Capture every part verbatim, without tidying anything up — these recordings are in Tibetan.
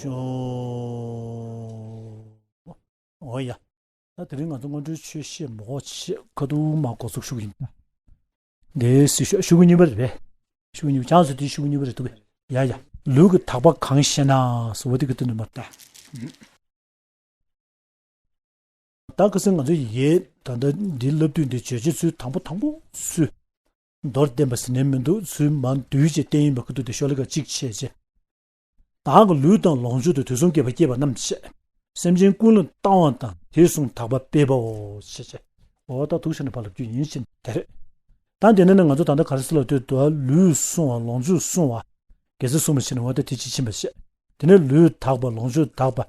ཤོ། འོ་ཡ། ད་དེ་རིང་ང་ཚོ་སྔོན་འགྲོའི་ཆོས་བཤད་མ་དགོས་ཆེད་ཁ་ཐུག་མ་འགོ་ཚུགས་ཞུ་གི་ཡིན། འདི་སྲིད་ཤོག་ཤུ་གུ་གཉིས་པ་རེད་པས། ཤུ་གུ་གཉིས་པ་བྱང་སུ་དེ་ཤུ་གུ་གཉིས་པ་རེད་འདུག་གས། ཡ་ཡ། ལུས་ཀྱི་ཐག་པ་གང་ཞེ་ན་ཟེར་བ་དེ་གི་དོན་དུ་མ་ལྟ། ད་ཁ་སང་ང་ཚོ་ཡིན་ད་ལྟ་འདི་བསླབ་དུས་འདི་བརྗོད་བྱེད་ཚུལ་དང་པོ་དང་པོ་ཚུལ། མདོར་བསྟན་པ་ཟེར་ནས་མི་འདུག་ཚུལ་མ་འདུས་བྱས་བསྟན་ཡིན་པ་ཁ་ཐུག་དེ་ཤོ་ལོ་ཀ་གཅིག་བྱས་རྗེས། བདག་གི་ལུས་དང་ལོངས་སྤྱོད་དུ་དུས་གསུམ་བསྐལ་པ་སྐྱེས་པ་རྣམས་བྱས། སེམས་ཅན་ཀུན་ལ་བཏང་བ་དང་དེ་བཟུང་དག་པ་སྤེལ་བའོ་ཞེས་བྱས། འོ་ད་ཐུགས་བཞེས་ནས་ཕར་ལབ་རྒྱུ་ཡིན་ཕྱིན་དེ་རེད། ད་དེ་ནས་ནི་ང་ཚོ་ད་ལྟ་ག་རེ་ཟེར་ལབ་དུས་དུ་ལུས་བསྲུང་བ་ལོངས་སྤྱོད་བསྲུང་བ། དགེ་རྩ་བསྲུང་བ་བྱས་ནས་འོ་ད་དེ་ཅི་ཕྱིན་པ་བཤད། དེ་ནས་ལུས་དག་པ་ལོངས་སྤྱོད་དག་པ།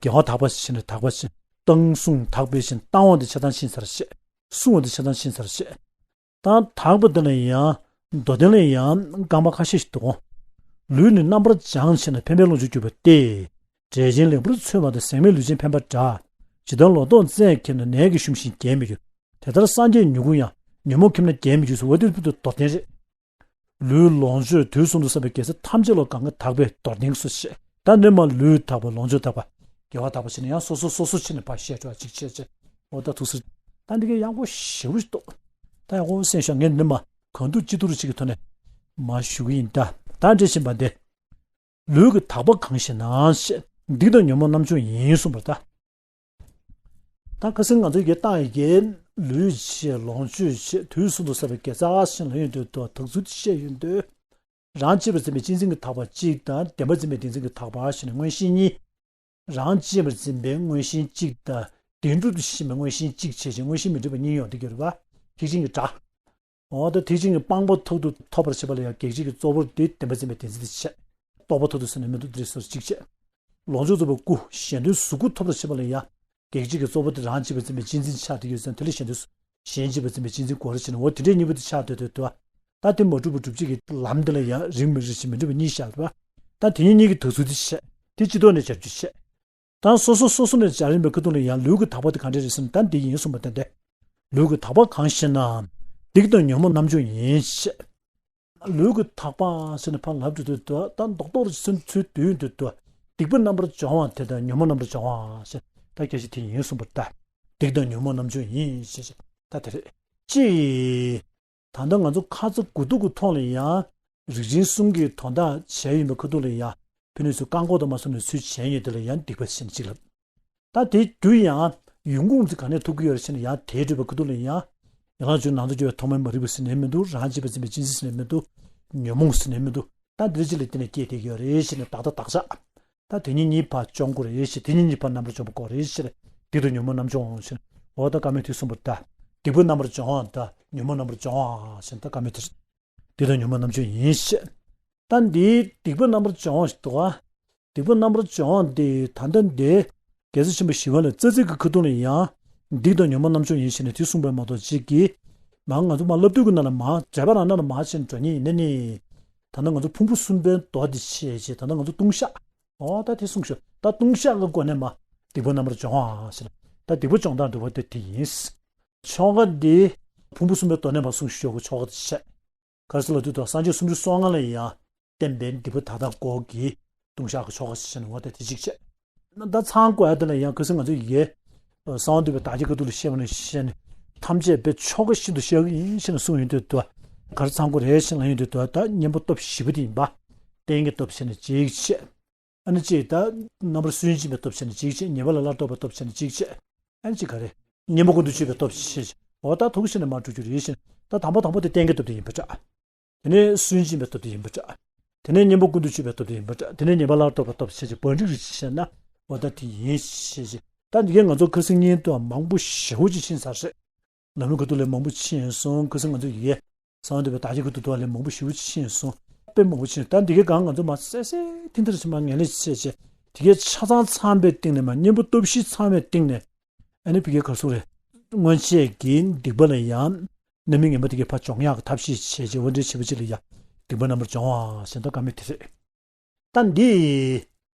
དགེ་བ་དག་པ་ཞིག་བྱས་ནས་དག་པ་ཞིག་བཏང་བསྲུང་དག་པའི་ཞིང་བཏང་བ་འདི་ཆ་ཚང་ཕྱིན་ཚར་བཤད། བསྲུང་བ་འདི་ཆ་ཚང་ཕྱིན་ཚར་བཤད། དང་དག་པ་འདི་ལ་ཡང་མདོ་དོན་ལ་ཡང་རྐང་པ་ཁ་ཤས་ཤིག་འདུག་ལུས་ནི་རྣམ་པར་སྦྱངས་བྱས་ནས་ཕན་པའི་ལོངས་སྤྱོད་གྱུར་པ་སྟེ། འབྲས་ཆན་ལེགས་པར་ཚོས་པ་དང་ཟེགས་མའི་ལུས་ཅན་ཕན་པ་འདྲ། ཇི་ལྟར་ལོ་ཏོག་རྩྭས་ཁེབས་ན་ནས་ཀྱིས་ཞུམ་ཞིང་རྒྱས་མི་འགྱུར། དེ་ལྟར་སངས་རྒྱས་མྱུ་གུ་ཡང་ཉོན་མོངས་ཁེབས་ན་རྒྱས་མི་འགྱུར་ཟེར་བ་དེ་ཕུལ་དུ་མདོར་བསྟན་རེད། ལུས་ལོངས་སྤྱོད་དུས་གསུམ་དུ་བསགས་པའི་དགེ་རྩ་ཐམས་ཅད་ལ་གང་ག་དག་པའི་མདོར་བསྟན་སོ་ཞེས། ད་ནི་མ་ལུས་དག་པ་ལོངས་སྤྱོད་དག་པ། དགེ་བ་དག་པ་བྱས་ནས་ཡང་སོ་སོ་སོ་སོ་བྱས་ནས་ཕར་བཤད་འགྲོ་བ་ཅིག་བྱས་བྱས། འོ་ད་ཐུགས་སྲས། ད་འདི་གའི་ཡག་པོ་ཞེ་པོ་ཞིག་འདུག་ད་ཡག་པོ་གསན་ཤོག་ངས་འདི་མ་གང་ཐུབ་ཅི་ཐུབ་ཅིག་གི་ཐོག་ནས་མ་ཞུ་གི་ཡིན། ད་ད་འདྲེ་བཞིན་པ་འདི། ལུས་ཀྱི་དག་པ་གང་ཞེ་ན་ཞེས་སྡིག་དང་ཉོན་མོངས་རྣམ་བྱུང་ཡིན་གསུངས་པར་ལྟ། ད་ཁ་སང་ང་ཚོས་ཀྱི་བཏང་ཡི་གེ་ལུས་བྱས་ལོངས་སྤྱོད་བྱས་དུས་གསུམ་དུ་བསགས་པའི་དགེ་རྩ་ཞིང་ལ་ཡོང་དུས་དོ་དག་ཚུལ་དེ་བཤད་ཡོང་དུས། རང་གཅེས་པར་འཛིན་པའི་གཅེས་འཛིན་གྱི་ཐག་པ་གཅིག་དང་བདེན་པར་འཛིན་པའི་བདེན་འཛིན་གྱི་ཐག་པ་ཞེས་ནས་མངོན་ཤེས་གཉིས། རང་གཅེས་པར་འཛིན་པའི་མངོན་ཤེས་གཅིག་དང་བདེན་གྲུབ་ཏུ་ཤེས་པའི་མངོན་ཤེས་གཅིག་བྱས་ཤིང་མངོན་ཤེས་མི་འགྲུབ་པ་གཉིས་ཡོང་དུས་ཀྱི་རེད་པ། ཐེག་ཆེན་གྱི་སྒྲ། འོ་ད་ཐེག་ཆེན་གྱི་སྤངས་པ་མཐར་ཐུག་ཐོབ་པར་བྱེད་པ་ལ་ཡང་གེགས་བྱེད་ཀྱི་གཙོ་བོར་དེ་བདེན་པར་འཛིན་པའི་བདེན་འཛིན་དེ་བྱས། རྟོག་པ་མཐར་ཐུག་ཟེར་ནས་མི་འདུག་དེ་རེད་སོ་གཅིག་བྱས། ལོངས་སྤྱོད་རྫོགས་པའི་སྐུ་གཞན་དོན་གཟུགས་སྐུ་ཐོབ་པར་བྱེད་པ་ལ་ཡང་། གེགས་བྱེད་ཀྱི་གཙོ་བོ་དེ་རང་གཅེས་པར་འཛིན་པའི་གཅེས་འཛིན་ཆགས་བསྡད་ཡོད་ཙང་དེ་ལས་གཞན་དོན་གཞན་གཅེས་པར་འཛིན་པའི་གཅེས་འཛིན་དགོས་རེད་ཟེར་ནས་འོ་དེ་འདྲའི་གཉིས་པོ་དེ་ཆགས་བསྡད་དུས་དུ། ད་དེ་མ་གྲུབ་པ་སྒྲུབ་བྱེད་ཀྱི་ལམ་དེ་ལ་ཡང་རིགས་མི་རིགས་ཀྱི་མི་འགྲུབ་པ་གཉིས་བཞག་རེད་པ། ད་དེ་གཉིས་གཉིས་ཀྱི་དག་ཚུལ་དེ་བཤད། དེ་སྤྱི་ལྡོག་ནས་སྦྱར་རྒྱུ་བཤད། ད་སོ་སོ་སོ་སོ་ནས་སྦྱར་ཡིན་པའི་ཁ་ཐུག་ལ་ཡང་ལུས་ཀྱི་དག་པ་དེ་ག་འདྲ་རེད་ཟེར་ན་ད་འདི་ཡིན་གསུངས་པ་དེ་འདྲ། ལུས་ཀྱི་དག་པ་གང་ཞེ་ན། སྡིག་དང་ཉོན་མོངས་རྣམ་བྱུང་ཡིན་ཞེས། ལུས་ཀྱི་དག་པ་ཟེར་ནས་ཕར་ལབ་དུས་དུ་ད་རྡོག་རྡོག་རེ་ཚུལ་ཚུལ་དུས་དུ་དུ། སྡིག་པ་རྣམ་པར་སྦྱོང་བ་དེ་དང་ཉོན་མོངས་རྣམ་པར་སྦྱོང་བ་ཞེས་ད་སྐད་ཆ་དེ་ཡིན་གསུངས་པར་ལྟ། སྡིག་དང་ཉོན་མོངས་རྣམ་བྱུང་ཡིན་ཞེས་ད་དེ་རེད། ཅི། ད་ལྟ་ང་ཚོ་ཁ་ཚ་དགོས་གཏུག་གི་ཐོག་ལ་ཡང་། རིགས་ཆེན་གསུམ་གྱི་དོན་དག་བྱས་ཡིན་པའི་ཁ་ཐུག་ལ་ཡང་། ཕན་ནུས་སུ་བཀག་འགོག་དང་མ་སོང་ནས་ཚུལ་བྱས་ཡོད་དེ་ལ་ཡང་སྡིག་པ་ཞེས་གཅིག་ལབ། ད་དེ་རྒྱུ་ཡང་ཡོང་ཁུངས་ཚིག་ག་ནས་ཐུག་གི་ཡོད་རེད་ཟེར་ན་ཡང་དེའི་སྒྲུབ་པའི་ཁ་ཐུག་ལ་ཡང་། ཡང་ལ་བྱུང་ནང་དུ་འགྱུར་བའི་ཐོག་མའི་མ་རིག་པ་ཟེར་ནས་མི་འདུག་རང་གཅེས་པར་འཛིན་པའི་གཅེས་འཛིན་ཟེར་ནས་མི་འདུག་ཉོན་མོངས་ཟེར་ནས་མི་འདུག་ད་འདི་ཅི་ལ་བརྟེན་ནས་སྐྱེས་བསྡད་ཀྱི་ཡོད་རེད་ཟེར་ནས་བདག་ལྟ་བདག་ཆགས། ད་དེ་གཉིས་གཉིས་བར་སྦྱོང་དགོས་རེད་ཞེས་དེ་གཉིས་གཉིས་བར་རྣམ་པར་སྦྱོང་བ་དགོས་རེད་ཞེས་སྡིག་དང་ཉོན་མོངས་རྣམ་སྦྱོང་ཞེས་འོ་ད་བཀའ་མོལ་དེ་གསུངས་པར་ལྟ། སྡིག་པ་རྣམ་པར་སྦྱོང་བ་དང་ཉོན་མོངས་རྣམ་པར་སྦྱོང་བ་ཞེས་ད་བཀའ་མོལ་དེ་རེད། སྡིག་དང་ཉོན་མོངས་རྣམ་སྦྱོང་ཡིན་ཞེས། ད་འདིའི་སྡིག་པ་རྣམ་པར་སྦྱོང་བ་ཞིག་འདུག་ག་སྡིག་པ་རྣམ་པར་སྦྱོང་བ་འདི་ད་ལྟ་འདི། རྒྱལ་སྲས་ཆེན་པོ་ཞི་བ་ལྷས་རྩ་ཚིག་གི་ཁ་ཐུག་ལ་ཡང་། སྡིག་དང་ཉོན་མོངས་རྣམ་སྦྱོང་ཡིན་ཞེས་ནས་དེ་གསུངས་པ་མ་གཏོགས་གཅིག་གིས། མ་ང་ཚོ་མ་བསླབ་དུས་ཀྱི་ནང་ལ་མ་འགྲེལ་པ་རང་ནང་ལ་མ་བྱས་ནས་འགྲོ་ཉེན་ཡིན་ན་ནི། ད་ལྟ་ང་ཚོ་ཕུང་པོ་གསུམ་པའི་མདོ་འདི་བཤད་བྱས་ད་ལྟ་ང་ཚོ་ལྟུང་བཤགས། འོ་ད་དེ་གསུངས་ཤོག་ད་ལྟུང་བཤགས་ཀྱི་སྒོ་ནས་མ། སྡིག་པ་རྣམ་པར་སྦྱོང་བ་ཟེར། ད་སྡིག་པ་སྦྱོང་སྟངས་འདུལ་བ་དེ་དེ་ཡིན། ཆོ་ག་འདི། ཕུང་པོ་གསུམ་པའི་མདོ་ནས་མ་གསུངས་ཤོག་ཆོ་ག་དེ་བཤད། ག་རེ་ཟེར་ལབ་དུས་དང་སངས་རྒྱས་སུམ་ཅུ་སོ་ལྔ་ལ་ཡང་བསྟན་པའི་སྡིག་པ་དག་དག་འགོག་གི་ལྟུང་བཤགས་ཀྱི་ཆོ་ག་ཞིག་བྱས་ནས་འོ་ད་དེ་གཅིག་བྱས། ད་ཚང་དགོས་ཡ་དེ་ལ་ཡང་ཁ་སང་ང་ཚོ་ཡི་གེ་གསང་བ་འདུས་པའི་བདག་ཉིད་ཀྱི་ཐོག་ལ་བཤད་པ་ནས་བཤད་ནས་ཐམས་ཅད་པའི་ཆོ་ག་བཞིན་དུ་བཤད་ཀྱི་ཡིན་ཞེས་ནས་གསུངས་ཡོང་དུས་དུ་ག་རེ་ཚང་དགོས་རེད་ཞེས་ལབ་ཡོང་དུས་དུ་ད་གཉེན་པོ་སྟོབས་བཞི་པོ་དེ་ཡིན་པ། རྟེན་གྱི་སྟོབས་བྱས་ནས་གཅིག་བྱས། ཨ་ནི་གཅིག་ད་རྣམ་པར་སུན་འབྱིན་པའི་སྟོབས་བྱས་ནས་གཅིག་བྱས། ཉེས་པ་ལ་སླར་ལྡོག་པའི་སྟོབས་བྱས་ནས་གཅིག་བྱས། ཨ་ནི་གཅིག་ག་རེ། གཉེན་པོ་ཀུན་ཏུ་སྤྱོད་པའི་སྟོབས་བྱས། འོ་ད་ཐུགས་བཞེས་ནས་མར་འགྲོ་རྒྱུ་རེད་ཞེས། ད་དང་པོ་དང་པོ་དེ་རྟེན་གྱི་སྟོབས་དེ་ཡིན་པ་འདྲ། དེ་ནས་སུན་འབྱིན་པའི་སྟོབས་དེ་ཡིན་པ་འདྲ། དེ་ནས་གཉེན་པོ་ཀུན་ཏུ་སྤྱོད་པའི་སྟོབས་དེ་ཡིན་པ་འདྲ། དེ་ནས་ཉེས་པ་ལ་སླར་ལྡོག་པའི་སྟོབས་བྱས་ཀྱི་བར་འགྲིག་རེ་བྱས་ན་འོ་ད་དེ་ཡིན་ཞེས་ཀྱི། ད་འདི་གའི་ང་ཚོ་ཁ་སང་བརྙན་ཐུང་མང་པོ་ཞེ་པོ་ཅིག་ཕྱིན་ཚར་རེད། ལམ་རིམ་ཁ་ཐུག་ལས་མང་པོ་ཕྱིན་སོང་། ཁ་སང་ང་ཚོ་ཡི་གེ་གསང་བ་འདུས་པའི་བདག་ཉིད་ཀྱི་ཐོག་ལས་མང་པོ་ཞེ་པོ་ཅིག་ཕྱིན་སོང་། དཔེ་མང་པོ་ཕྱིན། ད་འདི་གའི་སྒང་ང་ཚོ་མ་གསལ་གསལ་ཐིང་ཐིང་རེ་ཕྱིན་པ་ངེས་ལེགས་བྱས་བྱས། འདི་གའི་ཆ་ཚང་ཚང་པའི་སྟེང་ནས་མ་གཉེན་པོ་སྟོབས་བཞི་ཚང་བའི་སྟེང་ནས། ཨ་ནི་ཕ་གིའི་གར་སོང་རེད། སྔོན་ཆད་ཀྱི་སྡིག་པ་ལ་ཡང་རྣམ་སྨིན་ངན་པ་དེ་གའི་ཕར་སྦྱོང་ཡག་གི་ཐབས་ཤེས་བྱས་བྱས་འོ་འདྲའི་བྱས་པ་ཅིག་ལ་ཡང་སྡིག་པ་རྣམ་པར་སྦྱོང་བ་ཞེས་ད་བཀའ་མོལ་དེ་རེད། ད་འདི།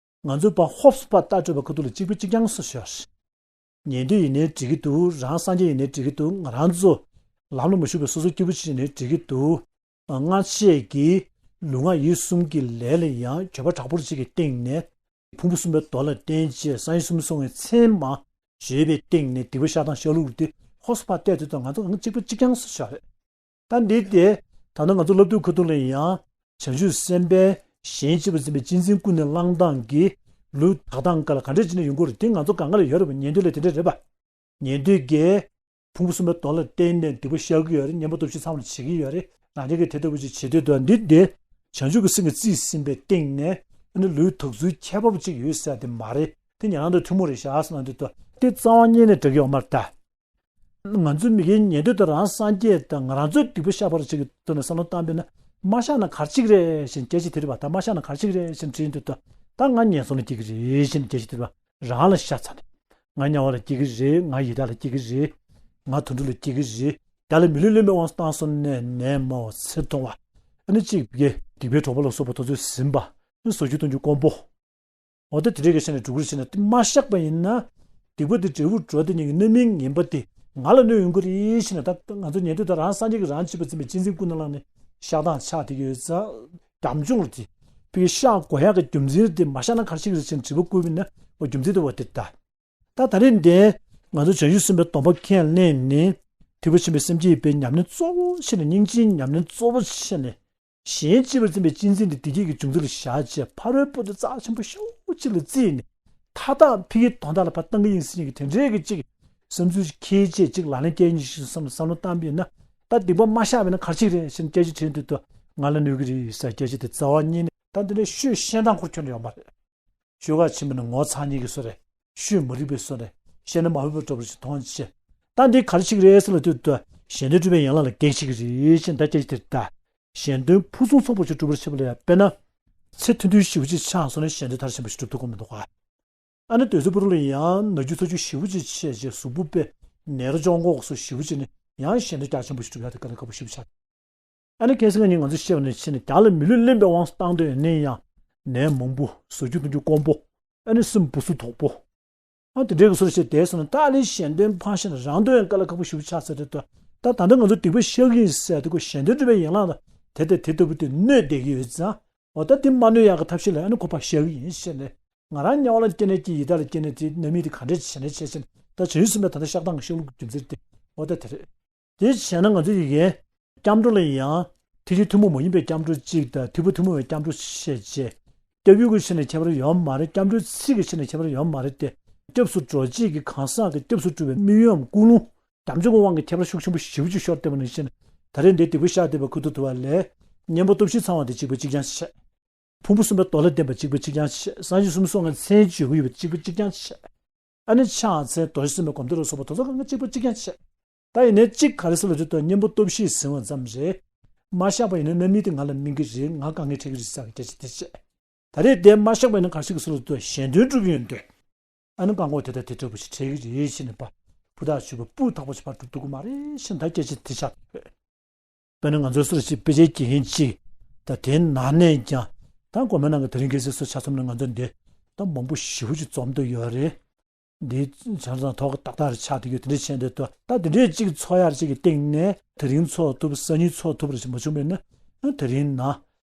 ང་ཚོས་ཕར་ཧོབ་སི་ཕར་ལྟ་སྤྲོད་པ་ཁ་ཐུག་ལ་གཅིག་པ་གཅིག་རྐྱང་སུ་ཤོར། ཉན་ཐོས་ཡིན་ནའི་འགྲིག་གི་འདུག་རང་སངས་རྒྱས་ཡིན་ནའི་འགྲིག་གི་འདུག་ང་རང་ཚོ་ལམ་ལ་མ་ཞུགས་པའི་སོ་སོ་སྐྱེ་བོ་ཅིག་ཡིན་ནའི་འགྲིག་གི་འདུག་སྔར་བཤད་ཀྱི་ལུས་ངག་ཡིད་གསུམ་གྱི་ལས་ལ་ཡང་འགྱོད་པ་དྲག་པོ་ཅིག་གི་སྟེང་ནས་ ཕུང་པོ་གསུམ་པའི་མདོ་ལ་བརྟེན་བྱས་སངས་རྒྱས་བཅོམ་ལྡན་འདས་མཚན་མ་བརྗོད་པའི་སྟེང་ནས་སྡིག་པ་བཤགས་སྟངས་བཤགས་ལུགས་དེ་ཧོ་སོ་ཕར་བལྟས་དུས་ད་ང་ཚོ་གང་གཅིག་པ་གཅིག་རྐྱང་སུ་བཞག་རེད། ད་འདི་དེ་ད་ལྟ་ང་ཚོ་སློབ་དུས་ཁ་ཐུག་ལ་ཡང་བྱང་ཆུབ་སེམས་དཔའི་གཞན་གཅེས་པར་འཛིན་པའི་གཅེས་འཛིན་ཀུན་ནས་བསླངས་སྟངས་ཀྱི་ལུས་དག་སྟངས་སྐབས་ལ་ག་འདྲས་བྱས་ནས་ཡོང་གི་རེད། དེ་ང་ཚོ་གང་ག་ལ་ཡོད་རེད་པ། ཉན་ཐོས་ལ་དེ་འདྲས་རེད་པ། ཉན་ཐོས་ཀྱིས་ཕུང་པོ་གསུམ་པའི་མདོ་ལ་བརྟེན་ནས་སྡིག་པ་བཤགས་ཀྱི་ཡོད་རེད། བསྙེན་པ་སྟོབས་བཞི་ཚང་བ་བྱེད་ཀྱི་ཡོད་རེད། རང་རྒྱལ་གྱི་དེ་ལྟ་བུ་ཅིག་བྱེད་འདོད་འདུག་འདི་དེ་བྱང་ཆུབ་ཀྱི་སེམས་ཀྱིས་རྩིས་ཟིན་པའི་སྟེང་ནས་ཨ་ནི་ལུས་དག་ཚུལ་ཁྱད་པར་ཅིག་ཡོད་ཟེར་དེ་མ་རེད། དེ་ཉན་རང་དང་ཐུན་མོང་རེད་བཞག་ཟེར་ན་འདི་ལྟ་དེ་རྩ་བ་ཉིད་ནས་འགྲིག་གི་ཡོད་མ་རེད་ད། ང་ཚོ་མི་རྒན་ཉན་ཐོས་དང་རང་སངས་རྒྱས་དང་ང་རང་ཚོའི་སྡིག་པ་བཤགས་པར་བྱེད་ཀྱི་ཐོག་ནས་བསམ་བློ་བཏང་པས་ན་མ་བཤགས་ན་ག་རེ་བྱེད་ཀྱི་རེད་ཞེས་སྐད་ཆ་དྲིས་པ་དང་། མ་བཤགས་ན་ག་རེ་བྱེད་ཀྱི་རེད་ཞེས་དྲིས་དུས་ད་ད་ང་ངན་སོང་ལ་སྐྱེ་གི་རེད་ཞེས་སྐད་ཆ་དྲིས་པ། རང་ལ་བཤགས་ཚར་ནས་ང་དམྱལ་བ་ལ་སྐྱེ་གི་རེད། ང་ཡི་དྭགས་ལ་སྐྱེ་གི་རེད། ང་དུད་འགྲོ་ལ་སྐྱེ་གི་རེད། བདག་ལ་མི་ལུས་ལེན་པའི་དབང་དུ་བཏང་སོང་ནས་ནད་མང་བ་ཚེ་ཐུང་བ། ཨ་ནི་གཅིག་གིས་སྡིག་པའི་གྲོགས་པོ་ལ་སོགས་པ་དེ་ཚོས་ཟིན་པ། ཨ་ནི་ཟ་རྒྱུ་འཐུང་རྒྱུ་དཀོན་པོ། འོ་ད་དེ་འདྲའི་གི་བྱས་ནས་འགྲོ་གི་རེད་བྱས་ན་དེ་མ་བཤགས་པ་ཡིན་ན། སྡིག་པ་དེ་འབྲས་བུ་འགྲོ་དེ་ཉིད་ཀྱི་རྣམ་སྨིན་ངན་པ་དེ་ང་ལ་གནོད་ཡོང་གི་རེད་བྱས་ན། ད་ང་ཚོ་ཉན་ཐོས་དང་རང་སངས་རྒྱས་ཀྱིས་རང་གཅེས་པར་འཛིན་པའི་གཅེས་འཛིན་ཀུན་ནས་བསླངས་ནས་བཤགས་སྟངས་ཆགས་བསྡད་ཀྱི་ཡོད་ཙང་། བྱམས་སྐྱོང་ལ་དེ་ཕ་གིར་བཤགས་དགོས་ཡག་གི་རྒྱུ་མཚན་དེ་མ་བཤགས་ན་ག་རེ་བྱེད་ཀྱི་རེད་བྱས་ནས་དྲི་བ་བཀོད་པ་ཡིན་ན། འོ་རྒྱུ་མཚན་དེ་འོ་དེ་ད། ད་ད་རེས་འདི་ང་ཚོ་བྱང་ཆུབ་སེམས་དཔའི་སྡོམ་པ་ཁས་ལེན་ནས་ཐེག་པ་ཆེན་པོའི་སེམས་བསྐྱེད་པའི་ཉམས་ལེན་གཙོ་བོ་བྱས་ནས། སྙིང་རྗེའི་ཉམས་ལེན་གཙོ་བོ་བྱས་ནས། གཞན་གཅེས་པར་འཛིན་པའི་གཅེས་འཛིན་དེ་བདེ་སྐྱིད་ཀྱི་འབྱུང་རྩ་ལ་བཞག་བྱས། ཕ་རོལ་པོ་དེ་རྩ་ཆེན་པོ་ཤོས་གཅིག་ལ་བརྩིས་ནས། མཐའ་དག་ཕ་གིའི་དོན་དག་ལ་ཕར་བཏང་གི་ཡིན་ཟེར་མཁན་གྱི་དེ་འདྲའི་གི་གཅིག་བསམ་ཚུལ་ཅིག་འཁྱེར་བྱས་གཅིག་ལག་ལེན་བསྟར་མཁན་ཞིག་བསམ་བསམ་བློ་བཏང་པ་ཡིན་ན། ད་སྡིག་པ་མ་བཤགས་པ་ཡིན་ན་ག་རེ་བྱེད་ཀྱི་རེད་ཟེར་ནས་སྐད་ཆ་དྲིས་དུས་ད་ང་ལ་གནོད་ཀྱི་རེད་ཟེར་སྐད་ཆ་དེ་རྩ་བ་ཉིད་ནས། ད་འདི་འདྲའི་ཤོད་ཤེས་སྟངས་ཁུར་ཁྱོན་ནས་ཡོད་མ་རེད། ཤོད་ག་ཕྱིན་པ་ནི་ངོ་ཚ་ཉེས་ཀྱི་བཟོ་རེད། ཤོད་མ་རིག་པའི་བཟོ་རེད། བཤད་ན་མ་འོས་པ་འདྲ་པོ་ཞིག་མཐོང་བྱས། ད་འདི་ག་རེ་བྱེད་ཀྱི་རེད་ཟེར་ལབ་དུས་ད་གཞན་དོན་སྒྲུབ་པའི་ཡན་ལག་ལ་གེགས་བྱེད་ཀྱི་རེད་ཅེས་ད་སྐད་ཆ་དེ་རེད་ད། གཞན་དོན་ཕུན་སུམ་ཚོགས་པ་ཞིག་སྒྲུབ་པར་བྱེད་པ་ལ་ཡང་དཔེར་ན། ཚེ་ཐུང་ཐུང་ཞེ་པོ་ཅིག་ཆགས་སོང་ན་གཞན་དོན་མཐར་ཕྱིན་པ་ཞིག་སྒྲུབ་ཐུབ་ཀྱི་མི་འདུག་ག་ཨ་ནི་དུས་ཚོད་པོ་རུ་ལ་ཡང་ན་རྒྱུ་ཚ་རྒྱུ་ཞེ་པོ་ཅིག་བྱས་རྗེས་གཟུགས་པོ་དཔེ་ནད་རོ་གཅོང་གོག་སོགས་ཞེ་པོ་ཅིག་ནི་ཡང་གཞན་དོན་རྒྱ་ཆེན་པོ་ཞིག་སྒྲུབ་ཡག་དེ་དཀའ་ལས་ཁག་པོ་ཞེ་པོ་ཆགས། ཨ་ནི་ཁ་སང་ང་གཉིས་ང་ཚོ་བཤད་པ་ནང་བཞིན་བདག་ལ་མི་ལུས་ལེན་པའི་དབང་དུ་བཏང་འདོད་ཡོད་ན་ཡང་། ནད་མང་པོ། ཟ་རྒྱུ་འཐུང་རྒྱུ་དཀོན་པོ། ཨ་ནི་སེམས་སྦུ་སུབ་དོག་པོ། ཨ་དེ་འདྲའི་གི་སོར་བཤད་བསྡད་སོང་ན། ད་ཨ་ལས་གཞན་དོན་ཕར་བཞག་ན་རང་དོན་ཡང་དཀའ་ལས་ཁག་པོ་ཞེ་པོ་ཆགས་ཚར་དུས། ད་ད་ལྟ་ང་ཚོ་སྡིག་པ་བཤགས་ཀྱི་ཡིན་ཟེར་དུས་ཁོ་གཞན་དོན་སྒྲུབ་པའི་ཡན་ལག་ལ་དེ་དང་དེ་ལྟ་བུ་དེ་གནོད་བསྡད་ཀྱི་ཡོད་ཙང་། འོ་ད་དེ་མ་གནོད་ཡག་གི་ཐབས་ཤེས་ལ་ཨ་ནི་ཁོ་ཕར་བཤགས་ཀྱི་ཡིན་ཟེར་ནས། ང་རང་དམྱལ་བ་ལ་སྐྱེས་ནས་ཀྱི་ཡི་དྭགས་ལ་སྐྱེས་ནས་དེ་རྣམ་སྨིན་དེ་ག་འདྲས་བྱས་ནས་བྱས་ཟིན། ད་བྱང་ཆུབ་སེམས་དཔའི་ད་ལྟ་བཤགས་སྟངས་ཀྱི་བཤགས་ལུགས་ཀྱི་རྒྱུ་མཚན་དེ་འོ་ད་དེ་རེད། དེ་བྱས་ན་ང་ཚོ་ཡི་གེ་སྐྱབས་འགྲོ་ལ་ཡང་ཐེག་ཆེན་ཐུན་མོང་མ་ཡིན་པའི་སྐྱབས་འགྲོ་གཅིག་དང་། ཐེག་པ་ཐུན་མོང་བའི་སྐྱབས་འགྲོ་བཤད་བྱས། སྐྱབས་ཡུལ་གྱི་ཆ་ནས་ཁྱད་པར་ཡོད་མ་རེད། སྐྱབས་འགྲོའི་ཚིག་གི་ཆ་ནས་ཁྱད་པར་ཡོད་མ་རེད་དེ། སྐྱབས་སུ་འགྲོ་བྱེད་ཀྱི་གང་ཟག་གི་སྐྱབས་སུ་འགྲོ་བའི་དམིགས་ཡུལ་ཀུན་སློང་བྱམས་སྐྱོང་གི་དབང་གིས་ཁྱད་པར་ཤུགས་ཆེན་པོ་ཞེ་པོ་ཅིག་ཤོར་བསྡད་པ་ནང་བཞིན། ད་རེས་འདིར་སྡིག་པ་བཤགས་བསྡད་པའི་ཁུ་ཐུ་དུ་བ་ལས། བསྙེན་པ་སྟོབས་བཞི་ཚང་བ་དེ་གཅིག་པ་གཅིག་རྐྱང་བྱས། ཕུང་པོ་གསུམ་པའི་མདོ་ལ་བརྟེན་པ་གཅིག་པ་གཅིག་རྐྱང་བྱས། སངས་རྒྱས་བཅོམ་ལྡན་འདས་མཚན་བརྗོད་ཀྱི་ཡོད་པ་གཅིག་པ་གཅིག་རྐྱང་བྱས། ཨ་ནི་ཕྱག་འཚལ་རྡོ་རྗེ་སེམས་དཔའི་སྒོམ་བཟླས་ལ་སོགས་པ་དེ་ཚོ་གང་ག་གཅིག་པ་གཅིག་རྐྱང་བྱས། ད་ཡིན་ནའི་གཅིག་ག་རེ་ཟེར་ལབ་དུས་ད་བསྙེན་པ་སྟོབས་བཞི་ཟིན་པ་ཙམ་རེད། མ་བཤགས་པ་ཡིན་ན་རྣམ་སྨིན་དེ་ང་ལ་སྨིན་གྱི་རེད། ང་དཀའ་ངལ་འཕྲད་ཀྱི་རེད་ཟེར་གྱི་སྐད་ཆ་དེ་བཤད། ད་རེས་དེ་མ་བཤགས་པ་ཡིན་ན་ག་རེ་ཟེར་ལབ་དུས་གཞན་དོན་སྒྲུབ་ཡོང་དུས། ཨ་ནི་བཀག་འགོག་དེ་དང་དེ་འདྲ་པོ་ཞིག་འཕྲད་ཀྱི་རེད་ཅེས་ནས་པ། ཕུ་ཐག་ཆོད་པ་སྤུས་དག་པོ་ཞིག་ཕར་སྒྲུབ་ཐུབ་ཀྱི་མ་རེད་ཞེས་ད་སྐད་ཆ་དེ་ཆགས་ཡོད། དཔེར་ན་ང་ཚོ་སུ་རེ་ཞིག་དཔེ་ཆའི་དགེ་རྒན་གཅིག་ད་དེའི་ནང་ནས་ཀྱང་། ད་གོ་མེད་ནང་གི་དེ་རིང་ཁ་སང་སུ་ཆ་མཚོན་ན་ང་ཚོ་འདི་ད་མང་པོ་ཞེ་པོ་ཅིག་འཛོམས་འདུག་ཡོད་རེད། འདི་བྱས་ཙང་ཐོག་ཏག་ཏག་རེ་ཆགས་བསྡད་ཡོད། དེ་འདྲ་བྱས་འདུག་ད་དེ་འདྲའི་གཅིག་འཚོགས་ཡག་ཅིག་གི་སྟེང་ནས་དེ་རིང་འཚོགས་ཐུབ། སང་ཉིན་འཚོགས་ཐུབ་རེ་ཞིག་མ་བྱུང་བས་ན། དེ་རིང་ན་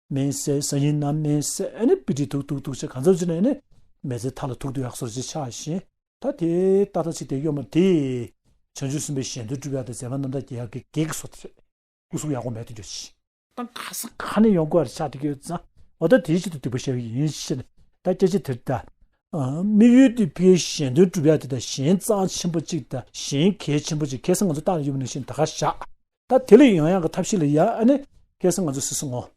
སྨན་བསད། སང་ཉིན་ན་སྨན་བསད། ཨ་ནི་དཔེ་ཁྲིད་ཐུག་ཐུག་ཐུག་བྱས་གང་འཚམ་ཅིག་ན་ཨ་ནི་མི་ཚེ་མཐའ་ལ་ཐུག་འདུག་ཡག་བཟོ་ཅིག་ཆགས་ཤིང་། ད་དེ་ཏག་ཏག་ཅིག་བསྡད་ཡོད་མ་རེད། དེ་བྱང་ཆུབ་སེམས་དཔའི་གཞན་དོན་སྒྲུབ་ཡག་དང་མཛད་པ་རྣམ་དག་རྒྱས་ཡག་གི་གེགས་བཟོ་དེ་རེད། སྐུ་གཟུགས་ཡག་པོ་མེད་དུ་འགྱུར་ཞིང་། ད་ག་ས་ག་ནས་ཡོང་དགོས་རེད་ཆགས་བསྡད་ཀྱི་ཡོད་ཙང་། འོ་ད་དེའི་ཆེད་དུ་སྡིག་པ་བཤགས་ཀྱི་ཡིན་ཞེས་ནས་ད་སྐད་ཆ་དེར་ད། ཨ། དམིགས་ཡུལ་དེ་ཕའི་གཞན་དོན་སྒྲུབ་ཡག་དེ་དང་གཞན་རྩ་ཆེན་པོ་གཅིག་དང་གཞན་གལ་ཆེན་པོ་གཅིག་ཁ་སང་ང་ཚོ་བཏང་ཡོད་པ་ནང་བཞིན་ད་ག་བཞག་ད་དེ་ལས་ཡོང་ཡག་གི་ཐབས་ཤེས་ལ་ཡ་ཨ་ནི་ཁ་སང་ང་ཚོ་སུ་སུ་ངོ་།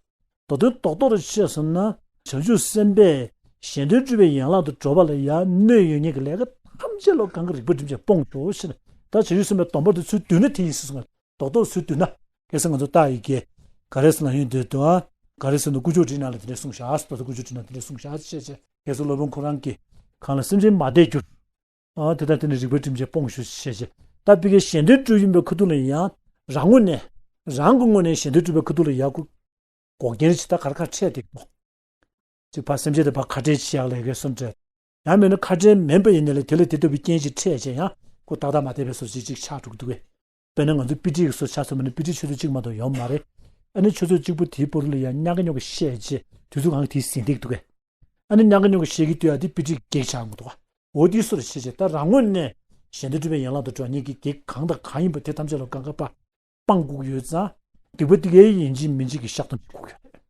མདོ་དོན་རྡོག་རྡོག་རེ་བཤད་སོང་ན། བྱང་ཆུབ་སེམས་དཔས་གཞན་དོན་སྒྲུབ་པའི་ཡན་ལག་ཏུ་འགྲོ་བ་ལ་ཡང་གནོད་ཡོད་མཁན་གྱི་ལས་ཀ་ཐམས་ཅད་ལ་གང་གི་རིག་པ་སྒྲིམ་བྱས་སྤོང་ཤོག་ཟེར་ནས། ད་བྱང་ཆུབ་སེམས་དཔའི་སྡོམ་པ་དེ་ཚུར་བསྡུས་ན་དེ་ཡིན་ཟེར་སོང་ང་། རྡོག་རྡོག་ཚུར་བསྡུས་ན། ཁ་སང་ང་ཚོ་ལྟ་ཡི་གེ་ག་རེ་ཟེར་ན་ཡོང་དུས་དུ་ཨ། ག་རེ་ཟེར་ན་དཀོན་མཆོག་སྤྲིན་ནག་ལ་དེ་འདྲས་གསུངས་བཞག་ཟེར། ད་དཀོན་མཆོག་སྤྲིན་ནག་དེ་འདྲས་གསུངས་བཞག་ཅེས་བྱས། ཁ་སང་སློབ་དཔོན་ཁོ་རང་གིས་གང་ལ་སེམས་ཅན་མ་དད་འགྱུར། ཨ། དེ་དང་དེ་ནི་རིག་པའི་སྒྲིམ་བྱས་སྤོང་ཤོག་ཅེས་བྱས། ད་ཕ་གིའི་གཞན་དོན་སྒྲུབ་ཡིན་པའི་ཁ་ཐུག་ལ་ཡང་རང་ངོས་ནས། རང་གི་ངོས་ནས་གཞན་དོན་སྒྲུབ་པའི་ཁ་ཐུག་ལ་ཡང་ཁོ་འགོག་རྐྱེན་ཅིག་ད་གར་ཁ་འཕྲད་དེ་གོ། ཅིག་ཕར་སེམས་ཅན་དེ་ཕར་ཁ་བྲལ་བྱེད་ཡག་ལས་ཀའི་སེམས་ཁྲལ། ཡང་མིན་ན་ཁ་བྲལ་མིན་པ་ཡིན་ནའི་ལས་དེ་ལ་དེ་ལྟ་བུའི་རྐྱེན་ཅིག་འཕྲད་བྱས་ཡང་ཁོ་ཏག་ཏག་མ་བསྡད་པའི་བཟོ་ཅིག་ཅིག་ཆགས་འགྲོ་གི་འདུག་གས། དཔེར་ན་ང་ཚོ་དཔེ་ཁྲིད་ཀྱི་བཟོ་ཆ་ཚང་མ་ནི་དཔེ་ཁྲིད་ཆུ་ཚོད་གཅིག་མ་གཏོགས་ཡོད་མ་རེད། ཨ་ནི་ཆུ་ཚོད་གཅིག་པོ་དེའི་བར་ལ་ཡང་ཉག་ག་ཉོག་ག་བཤད་བྱས་དུས་ཚོད་གང་ག་དེ་ཟིན་བསྡད་འདུག་གས། ཨ་ནི་ཉག་ག་ཉོག་ག་བཤད་ཀྱི་དུས་ཨ་དེ་དཔེ་ཁྲིད་ཀྱི་གེགས་ཆགས་མི་འདུག་ག་འོ་དེ་སོར་ཕྱེ་བྱས་ད་རང་ངོས་ནས་གཞན་དོན་སྒྲུབ་པའི་ཡན་ལག་ཏུ་འགྲོ་བ་ཉིད་ཀྱི་གེགས་གང་དང་གང་ཡིན་པ་དེ་ཐམས་ཅད་ལ་གང་ག་པ་སྤང་དགོས་ཀྱི་ཡོད་ཙང་། སྡིག་པ་དེ་གའི་ཡིན་གཅིག་མིན་གཅིག་གི་བཤགས་སྡོམ་བྱེད་དགོས་ཀྱི་ཡོད་རེད།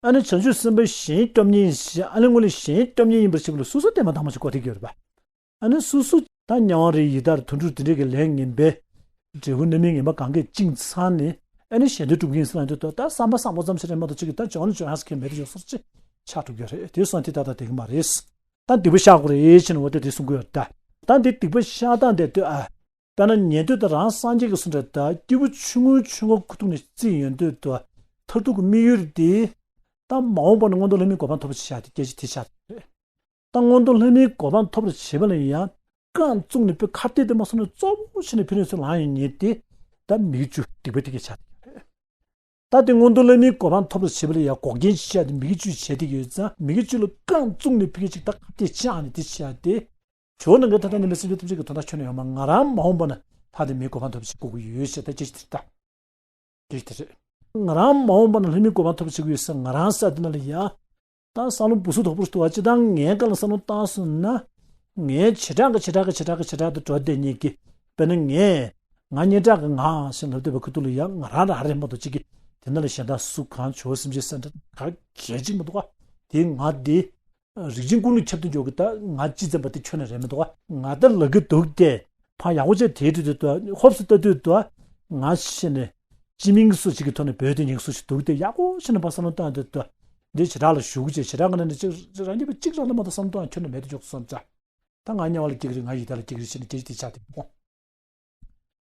ཨ་ནི་བྱང་ཆུབ་སེམས་དཔའ་གཞན་སྐྱོབ་མཁན་ཞེས་ཨ་ནི་སྔོན་ལ་གཞན་སྐྱོབ་མཁན་ཡིན་པར་བྱེད་པ་ལ་སོ་སོ་བདེན་པ་དང་མ་བྱེད་དགོས་དེ་གྱུར་པ། ཨ་ནི་སོ་སོ་ད་དམྱལ་བ་རེད་ཡི་དྭགས་དུད་འགྲོ་དེ་འདྲས་ཀྱི་ལས་ངན་པའི་འབྲས་བུ་རྣམ་སྨིན་ངན་པ་གང་གས་བཅིངས་ཚར་ནས་ཨ་ནི་གཞན་དོན་སྒྲུབ་མཁན་ཟེར་ལ་འདོད་དོ་ད་བསམ་པ་བཟང་པོ་ཙམ་ཞིག་རེད་མ་གཏོགས་ཅིག་གིས་ད་འཇོན་ལ་འཇོན་ཧ་ཟེར་མཁན་མེད་དུ་ཡོད་སོར་ཅིག་ཆགས་འགྲོ་གི་རེད། དེ་སོང་དེ་ད་ལྟ་དེ་གི་མ་རེད། ད་སྡིག་པ་བཤགས་དགོས་རེད་ཕྱིན་འོ་དེ་དེ་གསུང་གི་ཡོད་ད། ད་འདི་སྡིག་པ་བཤགས་སྟངས་དེ་ལྟོས་ཨ། དཔེར་ན་ཉན་ཐོས་དང་རང་སངས་རྒྱས་ཀྱི་གསུང་འདྲ་ད་སྐྱེས་བུ་ཆུང་ངུའི་ཆུང་ངུ་ཁུ་ཐུག་ནས་རྩིས་ཡོང་དུས་དུ་མཐར་ཐུག་གི་དམིགས་ཡུལ་དེ། ད་མ་འོངས་པ་ན་མངོན་མཐོ་ལྷ་མིའི་གོ་འཕང་ཐོབ་པ་ཞིག་བྱ་དེ་སྐད་ཆ་དེ་ཆགས་རེད། ད་མངོན་མཐོ་ལྷ་མིའི་གོ་འཕང་ཐོབ་པར་བྱེད་པ་ལ་ཡང་རྐང་བཙུགས་ནས་དཔེ་ཁ་གཏད་དེ་མ་སོང་ནས་གཙོ་བོ་བྱས་ནས་ཕན་ཡོན་ཚུར་ལངས་ཡོང་ཉེན་དེ། ད་མིག་བཅུ་སྡིག་པ་དེ་གས་ཆགས་དེ་རེད། ད་དེ་མངོན་མཐོ་ལྷ་མིའི་གོ་འཕང་ཐོབ་པར་བྱེད་པ་ལ་ཡང་འགོག་རྐྱེན་ཅི་བྱ་དེ་མིག་བཅུ་བྱས་དེ་ཡོད་ཙང་མིག་བཅུ་ལ་རྐང་བཙུགས་ནས་ཕ་གི་ཅིག་ད་ཁ་གཏད་བཅག་ནས་དེ་བྱ་དེ། ཇོ་ནང་གི་ད་ལྟ་ཉི་མའི་སེམས་ཅན་ཐམས་ཅད་ཀྱི་དོན་དག་ཁྱོན་ནས་ཡོང་མ་ང་རང་མ་འོངས་པ་ན་ལྷ་དེ་མིའི་གོ་འཕང་ཐོབ་པ་བྱེད་དགོས་ཀྱི་ཡོད་ཞེས་ད་སྐད་ཆ་དེ་ལྟ། དེ་དེ་རེད། ང་རང་མ་འོངས་པ་ན་ལྷ་མིའི་གོ་འཕང་ཐོབ་བྱེད་ཀྱི་ཡོད་ཟེར་ང་རང་ས་དེ་ན་ལ་ཡ། ད་བསམ་བློ་འབུ་སུ་དོག་པོ་ཞིག་འདུག་བ་ཅི་ད་ངའི་སྐབས་ལ་བསམ་བློ་བཏང་སོང་ན། ངའི་བྱེ་བྲག་གི་བྱེ་བྲག་གི་བྱེ་བྲག་གི་བྱེ་བྲག་ཏུ་འགྲོ་བསྡད་མཁན་གྱི། དཔེར་ན་ངས། ང་སྙན་གྲགས་ཀྱི་ང་ཞེས་ལབ་བསྡད་པ་ཁུ་ཐུག་ལ་ཡ་ང་རང་རང་རེད་མ་གཏོགས་ཅིག་གི། དེ་ན་ལ་གཞན་དག་སུ་གང་ཇོ་སེམས་ཅན་སེམས་ཁྲལ་ག་གལ་ཅིག་མི་འདུག་ག་དེ་ང་དེ། རིགས་ཅན་ཀུན་ལ་ཁྱབ་ཏུ་འཇོག་གི་ད་ང་ཅི་ཙམ་པ་དེ་ཁྱོན་ནས་རེད་མི་འདུག་ག་ང་ད་ལ་གི་འདུག་སྟེ། ཕ་ཡག་པོ་བྱས་དེའི་དུས་དུ་ཧོབ་སུ་ལྟ་དུས་དུ། ང་ཤི་ནས། སྤྱི་མིང་སུ་ཞིག་གི་ཐོག་ནས་བོད་དེ་ཉིན་སུ་ཞིག་འདུག་སྟེ་ཡག་པོ་ཤི་ནས་ཕ་བསམ་བློ་བཏང་དུས་དུ། འདི་བྱེ་བྲག་ལ་ཞུགས་ཀྱི་བྱེ་བྲག་གི་ནང་ནས་གཅིག་རང་ཉིད་པ་གཅིག་རང་ལ་མ་གཏོགས་བསམ་བློ་བཏང་ཁྱོན་ནས་མེད་དུ་འཇོག་སོང་ཙང་། ད་ང་དམྱལ་བ་ལ་སྐྱེ་གི་རེད། ང་ཡི་དྭགས་ལ་སྐྱེ་གི་རེད་ཟེར་ནས་སྐད་ཆ་དེ་ཆགས་དེ་མོ།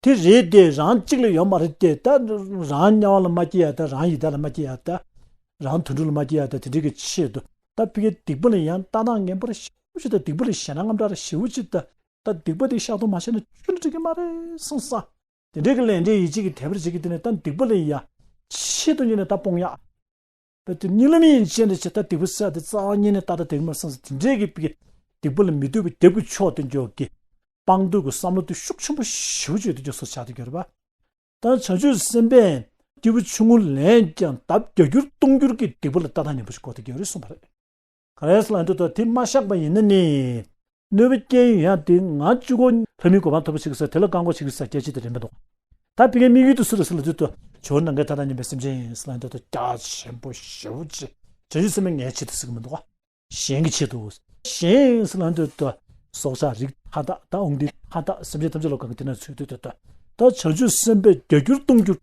དེ་རེད་དེ་རང་གཅིག་ལ་ཡོད་མ་རེད་དེ་ད་རང་དམྱལ་བ་ལ་མ་སྐྱེ་ཡ་ད་རང་ཡི་དྭགས་ལ་མ་སྐྱེ་ཡ་ད། རང་དུད་འགྲོ་ལ་མ་སྐྱེ་ཡ་ད་དེ་འདྲའི་གི་ཆེད་དུ་ད་ཕ་གི་སྡིག་པ་ལ་ཡང་ལྟ་སྟངས་ངན་པ་ར་ཞེ་པོ་ཅིག་ད་སྡིག་པ་ལ་ཞེད་སྣང་དངངས་སྐྲག་ར་ཞེ་པོ་ཅིག་ད་ད་སྡིག་པ་དེ་བཤགས་གཏོང་མ་བྱས་ན་ཆོས་འདྲ་འགྲིག་གི་མ་རེད་བསམ་ས། དེ་འདྲའི་གི་ལས་འབྲས་ཡིད་ཆེས་ཀྱི་དད་པ་བྱེད་ཀྱི་དེ་ནས་ད་སྡིག་པ་ལ་ཡ་ཆེད་དུ་གཉེར་ནས་ད་སྤོང་ཡ། ད་དེ་གཉིད་ལམ་ཡིན་ཅེས་འདྲ་བྱས་ད་སྡིག་པ་བསགས་ཏེ་རྩ་བ་ཉིད་ནས་ཏག་ཏག་སྡིག་མ་བསགས་ས་དེ་འདྲའི་གི་པི་སྡིག་པ་ལ་མི་ལྟོས་པའི་རྒྱབ་ཀྱི་ཕྱོགས་དེ་འཇོག་གི། སྤང་འདོད་ཀྱི་བསམ་བློ་དེ་ཤུགས་ཆེན་པོ་ཞེ་པོ་ཅིག་ཡོད་དུ་འཇོག་སོ་ཆགས་དེ་གྱུར་པ། ད་བྱང་ཆུབ་སེམས་དཔས་སྐྱེས་བུ་ཆུང་ངུ་ལན་ཀྱང་ལྡབ་བརྒྱ་འགྱུར་སྟོང་འགྱུར་གྱི་སྡིག་པ་ལ་ལྟ་སྟངས་ངན་པ་ཞིག་གོ་དེ་གྱུར་རེད་གསུངས་པ་རེད། ག་རེ་ཟེར་ལབ་དུས་ད་དེ་མ་བཤགས་པ་ཡིན་ན་ནི། གནོད་པའི་རྐྱེན་ཡོད་ཡ་དེ་ང་གཅིག་པོ་ལྷ་མིའི་གོ་འཕང་ཐོབ་པ་ཞིག་ཟེར་དེ་ལ་བཀག་འགོག་བྱེད་ཀྱི་ཟེར་སྐད་ཆ་དེ་རེད་མི་འདུག་ད་ཕ་གིའི་དམིགས་ཡུལ་དེ་སུ་རེད་ཟེར་ལབ་དུས་ད་ཇོ་ནང་གི་ད་ལྟ་ཉན་པའི་སེམས་ཅན་ཡིན་ཟེར་ལབ་དུས་ད་རྒྱ་ཆེན་པོ་ཞེ་པོ་ཅིག་བྱང་ཆུབ་སེམས་དཔའི་ངའི་ཆེད་དུ་ཟེར་གི་མི་འདུག་གཞན་གྱི་ཆེད་དུ། གཞན་ཟེར་ལབ་དུས་ད་སྲོག་ཆགས་རིགས་མཐའ་དག་ད་འོང་དེ་མཐའ་དག་སེམས་ཅན་ཐམས་ཅད་ལ་གང་གི་དེ་ན་ཚུད་དུས་ད་ད་བྱང་ཆུབ་སེམས་དཔས་བརྒྱ་འགྱུར་སྟོང་འགྱུར།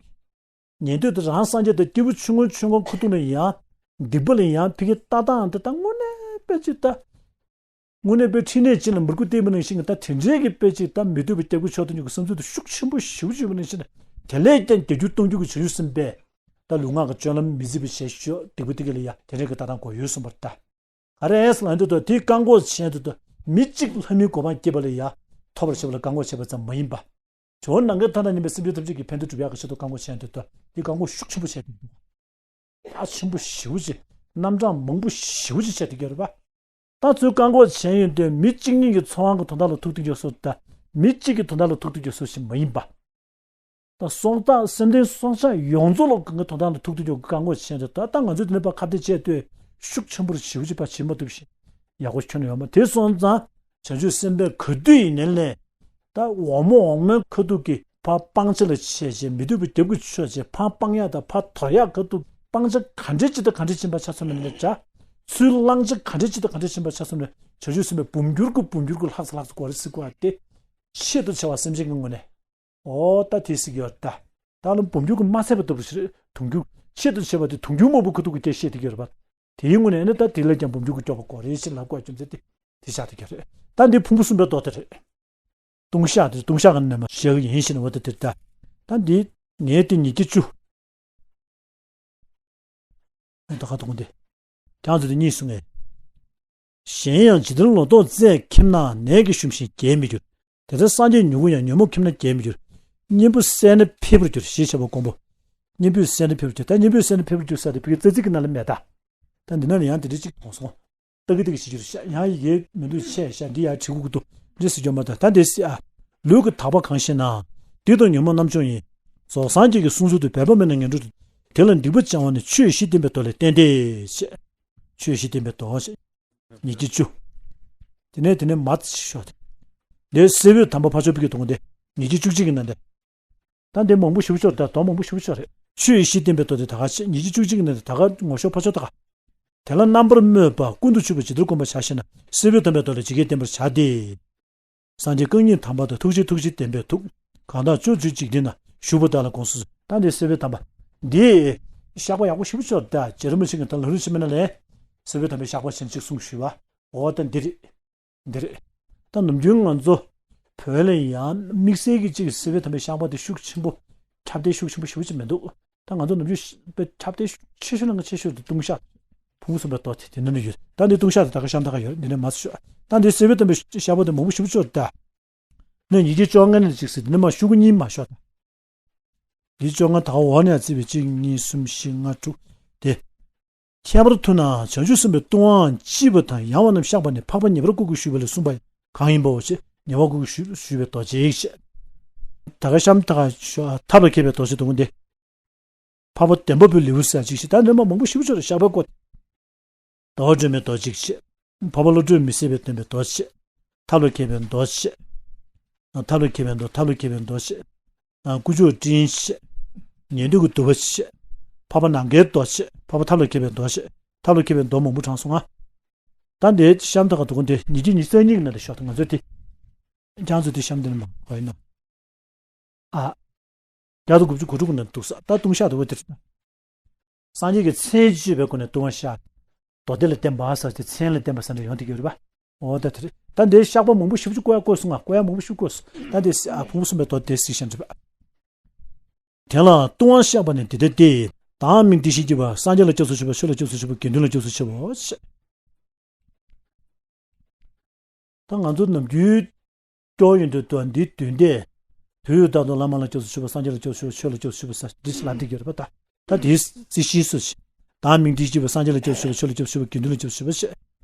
ཉན་ཐོས་དེ་རང་སངས་རྒྱས་དང་སྐྱེས་བུ་ཆུང་ངུ་ཆུང་ངུ་ཁུ་ཐུག་ནས་ཡང་སྡིག་པ་ལ་ཡང་ཕ་གི་ལྟ་སྟངས་དེ་ད་དངོས་གནས་དཔེ་ཅིག་ད། དངོས་གནས་དཔེ་ཕྲིན་ལས་ཅན་ལ་མི་རྒོད་བསྟན་པ་ནང་བཞིན་གྱི་ད་དེ་འདྲའི་གི་དཔེ་ཅིག་ད་མི་ལྟོས་པའི་སྐྱབས་མགོན་མཆོག་ཏུ་ཉུག་གི་བསམ་ཚུལ་དུ་ཤུགས་ཆེན་པོ་ཞེ་པོ་ཅིག་ཡོད་པ་ནང་བཞིན་དེ་ལས་ཀྱང་བརྒྱ་འགྱུར་སྟོང་འགྱུར་གྱི་བྱང་ཆུབ་སེམས་དཔས་ད་ལུས་ངག་གི་སྤྱོད་ལམ་མི་བརྫི་བ་བྱས་ཤོག་སྡིག་པ་དེ་ག་ལ་ཡ་དེ་འདྲའི་གི་ལྟ་སྟངས་གོ་ཡོད་གསུངས་པར་ད། ག་རེ་ཟེར་ལབ་དུས་ད་དེའི་བཀག་འགོག་བྱས་དུས་ད་མི་གཅིག་ལྷ་མིའི་གོ་འཕང་སྐྱེས་པ་ལ་ཡ་ཐོབ་པར་བྱེད་པ་ལ་བཀག་འགོག་བྱས་པ་ཙམ་མ་ཡིན་པ། ཇོ་ནང་གི་ཐ་ན་ཉན་པའི་སེམས་ཅན་ཐམས་ཅད་ཀྱི་ཕན་བདེ་སྒྲུབ་ཡག་གི་ཆེད་དུ་བཀག་འགོག་བྱས་དུས་ད་དེའི་བཀག་འགོག་ཤུགས་ཆེན་པོ་བྱས་ཏེ་འདུག་རྒྱ་ཆེན་པོ་ཞེ་པོ་ཅིག་རྣམ་གྲངས་མང་པོ་ཞེ་པོ་ཅིག་བྱས་ཏེ་གྱུར་པ། ད་ཚུར་བཀག་འགོག་བྱས་ཡོང་དུས་མི་གཅིག་གཉིས་ཀྱི་འཚོ་བའི་གི་དོན་དག་ལ་ཐུག་ཐུག་རྒྱུ་སོ་ད་མི་གཅིག་གི་དོན་དག་ལ་ཐུག་ཐུག་རྒྱུ་སོ་ཞིག་མ་ཡིན་པ། ད་སྲོག་ཆགས་སེམས་ལྡན་སྲོག་ཆགས་ཡོངས་རྫོགས་ལ་གང་གི་དོན་དག་ལ་ཐུག་ཐུག་རྒྱུ་བཀག་འགོག་བྱས་ཏེ་ད་ད་ང་ཚོས་དེ་ནས་ཕར་ཁ་གཏད་བཅད་དུས་ཤུགས་ཆེན་པོར་ཞེ་པོ་ཅིག་ཕར་བྱེད་མ་ཐུབ་ཞིང་ཡག་པོ་ཁྱོན་ནས་ཡོད་མ་དེ་སོང་ཙང་བྱང་ཆུབ་སེམས་དཔས་ག་དུས་ཡིན་ནའི་ལས། ད་འོག་མ་འོག་མའི་ཁ་ཐུག་གི་ཕར་སྤང་བྱ་ལ་བྱས་བྱས་མི་ལྟོས་པའི་རྒྱབ་ཀྱི་ཕྱོགས་བྱས་ཕར་སྤང་ཡག་དང་ཕར་དོར་ཡག་ཁ་ཐུག་སྤང་བྱ་ག་འདྲས་ཅིག་དང་ག་འདྲས་ཕྱིན་པ་ཆ་མཚོན་ནས་ལས་བྱ། ཚུར་བླང་བྱ་ག་འདྲས་ཅིག་དང་ག་འདྲས་ཕྱིན་པ་ཆ་མཚོན་ནས་བྱང་ཆུབ་སེམས་དཔས་འབུམ་འགྱུར་གྱི་འབུམ་འགྱུར་གྱི་ལྷག་ཙམ་ལྷག་ཙམ་གོ་རེ་སྲིད་དགོས་པ་དེ། ཆེད་དུ་བྱ་བ་སེམས་ཅན་གྱི་ངོ་ནས། ཨོ་ད་དེ་སྲིད་ཀྱི་ཡོད་ད། ད་ལ་འབུམ་འགྱུར་གྱི་མ་ཚད་པ་ལྟ་བུ་ཞིག་རེད་དུང་འགྱུར་ཆེད་དུ་བྱ་བ་དེ་དུང་འགྱུར་མང་པོ་ཁ་ཐུག་གི་དེ་བཤད་དེ་གྱུར་པ། དེའི་ངོ་ནས་ནི་ད་དེ་ལས་ཀྱང་འབུམ་འགྱུར་གྱི་སྐྱོབ་པ་དགོས་རེད་ཅེས་ལབ་དགོས་རྒྱུ་མཚན་དེ་དེ་བཞག་དེ་གྱུར་རེད། ད་འདི་ཕུང་པོ་གསུམ་པའི་མདོ་དེ་རེད། ལྟུང་བཤགས་དེ་ལྟུང་བཤགས་ཀྱི་ནི་མ་བཤད་ཀྱི་ཡིན་ཞེས་ནི་འོ་ད་དེ་ད། ད་འདི་ངས་དེ་ཉིས་བརྒྱ་བཅུ། ཨེ་ད་ག་དུང་དེ། ཁྱང་ཚོ་དེ་གཉིས་གསུང་ངས། གཞན་ཡང་ཇི་ལྟར་ལོ་ཏོག་རྩྭས་ཁེབས་ན་ནས་ཀྱིས་ཞུམ་ཞིང་རྒྱས་མི་འགྱུར། དེ་ལྟར་སངས་རྒྱས་མྱུ་གུ་ཡང་ཉོན་མོངས་ཁེབས་ན་རྒྱས་མི་འགྱུར། གཉེན་པོ་བསད་ན་ཕེབས་པར་འགྱུར་ཞེས་བྱ་བ་མགོན་པོ། གཉེན་པོས་བསད་ན་ཕེབས་པར་འགྱུར་ད་གཉེན་པོས་བསད་ན་ཕེབས་པར་འགྱུར་ཟེར་ཏེ་བོད་ཀྱི་རྩ་ཚིག་གི་ནང་ལ་མེད་ད། ད་འདི་ནང་ལ་ཡང་དེ་འདྲ་གཅིག་མཐོང་སོང་། ཏག་ཏག་ཞིག་གྱུར་ཤག་ཡང་ཡི་གེ་མི་འདུག་ཆད་ཤག་འདི་ཡང་བྲིས་དགོས་ཀྱི་འདུག་འདི་སྲིད་སྐྱོ་མ་ད་ད་འདི་སྲིད་ཨ། ལུས་ཀྱི་དག་པ་གང་ཞེ་ན། སྡིག་དང་ཉོན་མོངས་རྣམ་སྦྱོང་ཡིན། རྫོགས་སངས་རྒྱས་ཀྱི་གསུང་ཚུལ་དུ་འབད་པ་མེད་ན་ངན་འགྲོ་དུ། དེ་ལ་སྡིག་པ་བྱ་བ་ནི་ཆོས་བཞི་བསྟན་པའི་མདོ་ལས་བསྟན་ཏེ། ཞེས། ཆོས་བཞི་བསྟན་པའི་མདོ་ཞེས། ཉིས་བརྒྱ་བཅུ། དེ་ནས་དེ་ནས་མར་ཞིག་ཤོག་དེ། འདི་སེ་བོད་དམ་པ་ཕ་ཆོས་པའི་གི་དུང་དེ་ཉིས་བརྒྱ་བཅུ་གཅིག་གི་ནང་དེ། ད་འདི་མང་པོ་ཞིག་ཤོར་ད་དོན་མང་པོ་ཞིག་ཤོར་རེད། ཆོས་བཞི་བསྟན་པའི་མདོ་དེ་ད་ག་ཆེ་ཉིས་བརྒྱ་བཅུ་གཅིག་གི་ནང་དེ་ད་ག་ངོ་ཤོག་ཕ་ཆོས་ད་ག་དེ་ལ་རྣམ་པར་སྨོད་པ་ཀུན་ཏུ་ཆུད་པ་ཇི་ལྟར་བསྒོམ་པར་བྱ་ཞེ་ན། སེ་བོད་དམ་པའི་མདོ་ལས་ཇི་སྐད་བསྟན་པར་བྱ་སྟེ། སངས་རྒྱས་རྐང་གཉིས་དམ་པ་དང་། ཐུགས་རྗེ་ཐུགས་རྗེ་ལྡན་པའི་ཐུགས། གང་དག་ཕྱོགས་བཅུའི་འཇིག་རྟེན་ན། བཞུགས་པ་དག་ལ་དགོངས་སུ། ད་འདི་སེ་བོད་དམ་པ། འདི་བཤགས་པ་ཡག་པོ་ཞེ་པོ་ཅིག་ཡོད་རེད་ད། རྗེ་རིན་པོ་ཆེ་གིས་ད་ལམ་རིམ་ཆེན་མོའི་ནང་ལས། སེ་བོད་དམ་པའི་བཤགས་པ་ཆེན་ཅིག་གསུངས་ཞུས་པ། འོ་ད་འདི་རེད། འདི་རེད། ད་ནམ་རྒྱུན་ང་ཚོ་བོད་ལ་ཡང་དམིགས་བསལ་གྱི་ཅིག་སེ་བོད་དམ་པའི་བཤགས་པ་དེ་ཤུགས་ཆེན་པོ། ཁྱབ་གདལ་ཤུགས་ཆེན་པོ་ཞེ་པོ་ཅིག་མི་འདུག་ད་ང་ཚོ་ནམ་རྒྱུན་ཤ་དཔེ་ཁྱབ་གདལ་ཤུགས་ཆེ་ཤོས་ནང་གི་ཆེ་ཤོས་དེ་ལྟུང་བཤགས། ཕུང་པོ་གསུམ་པའི་མདོ་དེ་དེ་ནང་ན་ཡོད། ད་འདི་ལྟུང་བཤགས་དེ་ད་ག་གཤམ་ད་ག་ཡོད་རེད། འདི་ནས་མར་ཤོག་ད་འདི་སེ་བོད་དམ་པའི་བཤགས་པ་དེ་མང་པོ་ཞེ་པོ་ཅིག་ཡོད་རེད་ད། ནས་ཉིས་བརྒྱ་བཅོ་ལྔ་ནས་ཅིག་ཟེར་འདི་ནས་མར་ཤོག་གུ་གཉིས་མར་ཤོག་ད། འདི་བཅོ་ལྔ་ད་ག་འོག་ནས་བརྩིས་པའི་གཅིག་གཉིས་གསུམ་བཞི་ལྔ་དྲུག་དེ། ཁྱད་པར་དུ་ན་བྱང་ཆུབ་སེམས་དཔའི་ལྟུང་བའང་ལྕི་བ་དང་ཡང་བ་རྣམས་བཤགས་པ་ནི་འཕགས་པ་ཉེ་བར་བཀུར་དགོས་ཞུས་པ་ལས་གསུངས་པ་གང་ཡིན་པའོ་ཞེས། ཉེ་བར་བཀུར་དགོས་ཞུས་པའི་མདོ་ཅིག་ཞེས། ད་ག་གཤམ་ད་ག་ཤོག་ཐབས་ལ་མཁས་པའི་མདོ་ཞེས་འདུག་གོ་འདི། འཕགས་པ་བདེན་པ་པོའི་ལེའུ་ཟེར་ཅིག་ཞེས་ད་འདི་མ་མང་པོ་ཞེ་པོ་ཅིག་ཡོད་རེད། བཤགས་པའི་སྐོར། ཟླ་བ་སྒྲོལ་མའི་མདོ་ཅིག་བྱས། འཕགས་པ་བློ་གྲོས་མི་ཟད་པས་བསྟན་པའི་མདོ་བྱས། ཐབས་ལ་མཁས་པའི་མདོ་བྱས། ཐབས་ལ་མཁས་པའི་མདོ། ཐབས་ལ་མཁས་པའི་མདོ་བྱས། ཀུ་ཅོ་སྤྲིན་བྱས། ཉན་ཐོས་ཀྱི་འདུལ་བ་བྱས། འཕགས་པ་ནམ་མཁའི་མདོ་བྱས། འཕགས་པ་ཐབས་ལ་མཁས་པའི་མདོ་བྱས། ཐབས་ལ་མཁས་པའི་མདོ་མང་པོ་དྲངས་སོང་ང་། ད་འདི་གཤམ་ད་ག་འདུག་གོ་འདི་ཉིས་བརྒྱ་ཉི་ཤུ་རྩ་གཉིས་ཀྱི་ནང་དུ་ཤོག་ད་ང་ཚོ་དེ། རྒྱ་མཚོ་དེ་གཤམ་དེ་ནས་མ་གོ་ཡིན་ནོ། ཨ། བརྒྱ་དང་དགུ་བཅུ་གོ་དྲུག་གི་ནང་འདུག་ས་ད་ལྟུང་བཤགས་འདུག་པ་དེ་རེད། སངས་རྒྱས་ཀྱི་མཚན་བརྗོད་པའི་སྒོ་ནས་ལྟུང་བ་བཤགས། མདོ་སྡེ་ལ་བརྟེན་པ་ཟེར་ཏེ་མཚན་ལ་བརྟེན་པ་ཟེར་ནས་ཡོང་བསྡད་ཀྱི་ཡོད་རེད་པ། འོ་ད་དེ་རེད། ད་འདིའི་བཤགས་པ་མང་པོ་ཞེ་པོ་ཅིག་བཀོད་ཡ་བཀོད་སོང་ང་། བཀོད་ཡ་མང་པོ་ཞེ་པོ་བཀོད་སོང་། ད་འདི་ཨ་ཕུང་པོ་གསུམ་པའི་མདོ་སྡེ་གཟིགས་ཤིག་རེད་པ། དེ་ལ་ལྟུང་བ་བཤགས་པ་ནི་འདི་ལྟ་སྟེ། བདག་མིང་བདེ་གཤེགས་ཀྱི་བ། སངས་རྒྱས་ལ་སྐྱབས་སུ་མཆིའོ། ཆོས་ལ་སྐྱབས་སུ་མཆིའོ། དགེ་འདུན་ལ་སྐྱབས་སུ་མཆིའོ་ཞེས། ད་ང་ཚོ་ནམ་རྒྱུན་སྐྱོར་ཡོང་དུས་དུ་འདིའི་དོན་དེ། དུས་ཡུན་རྟག་ཏུ་བླ་མ་ལ་སྐྱབས་སུ་མཆིའོ། སངས་རྒྱས་ལ་སྐྱབས་སུ་མཆིའོ། ཆོས་ལ་སྐྱབས་སུ་མཆིའོ་ཟེར་འདི་ལབ་བསྡད་ཀྱི་ཡོད་རེད་པ། ད་ད་དེའི་རྩི་ཤིང་སུ་ཞིག་བདག་མིང་བདེ་གཤེགས་པ། སངས་རྒྱས་ལ་སྐྱབས་སུ་མཆིའོ། ཆོས་ལ་སྐྱབས་སུ་མཆིའོ། དགེ་འདུན་ལ་སྐྱབས་སུ་མཆིའོ་ཞེས།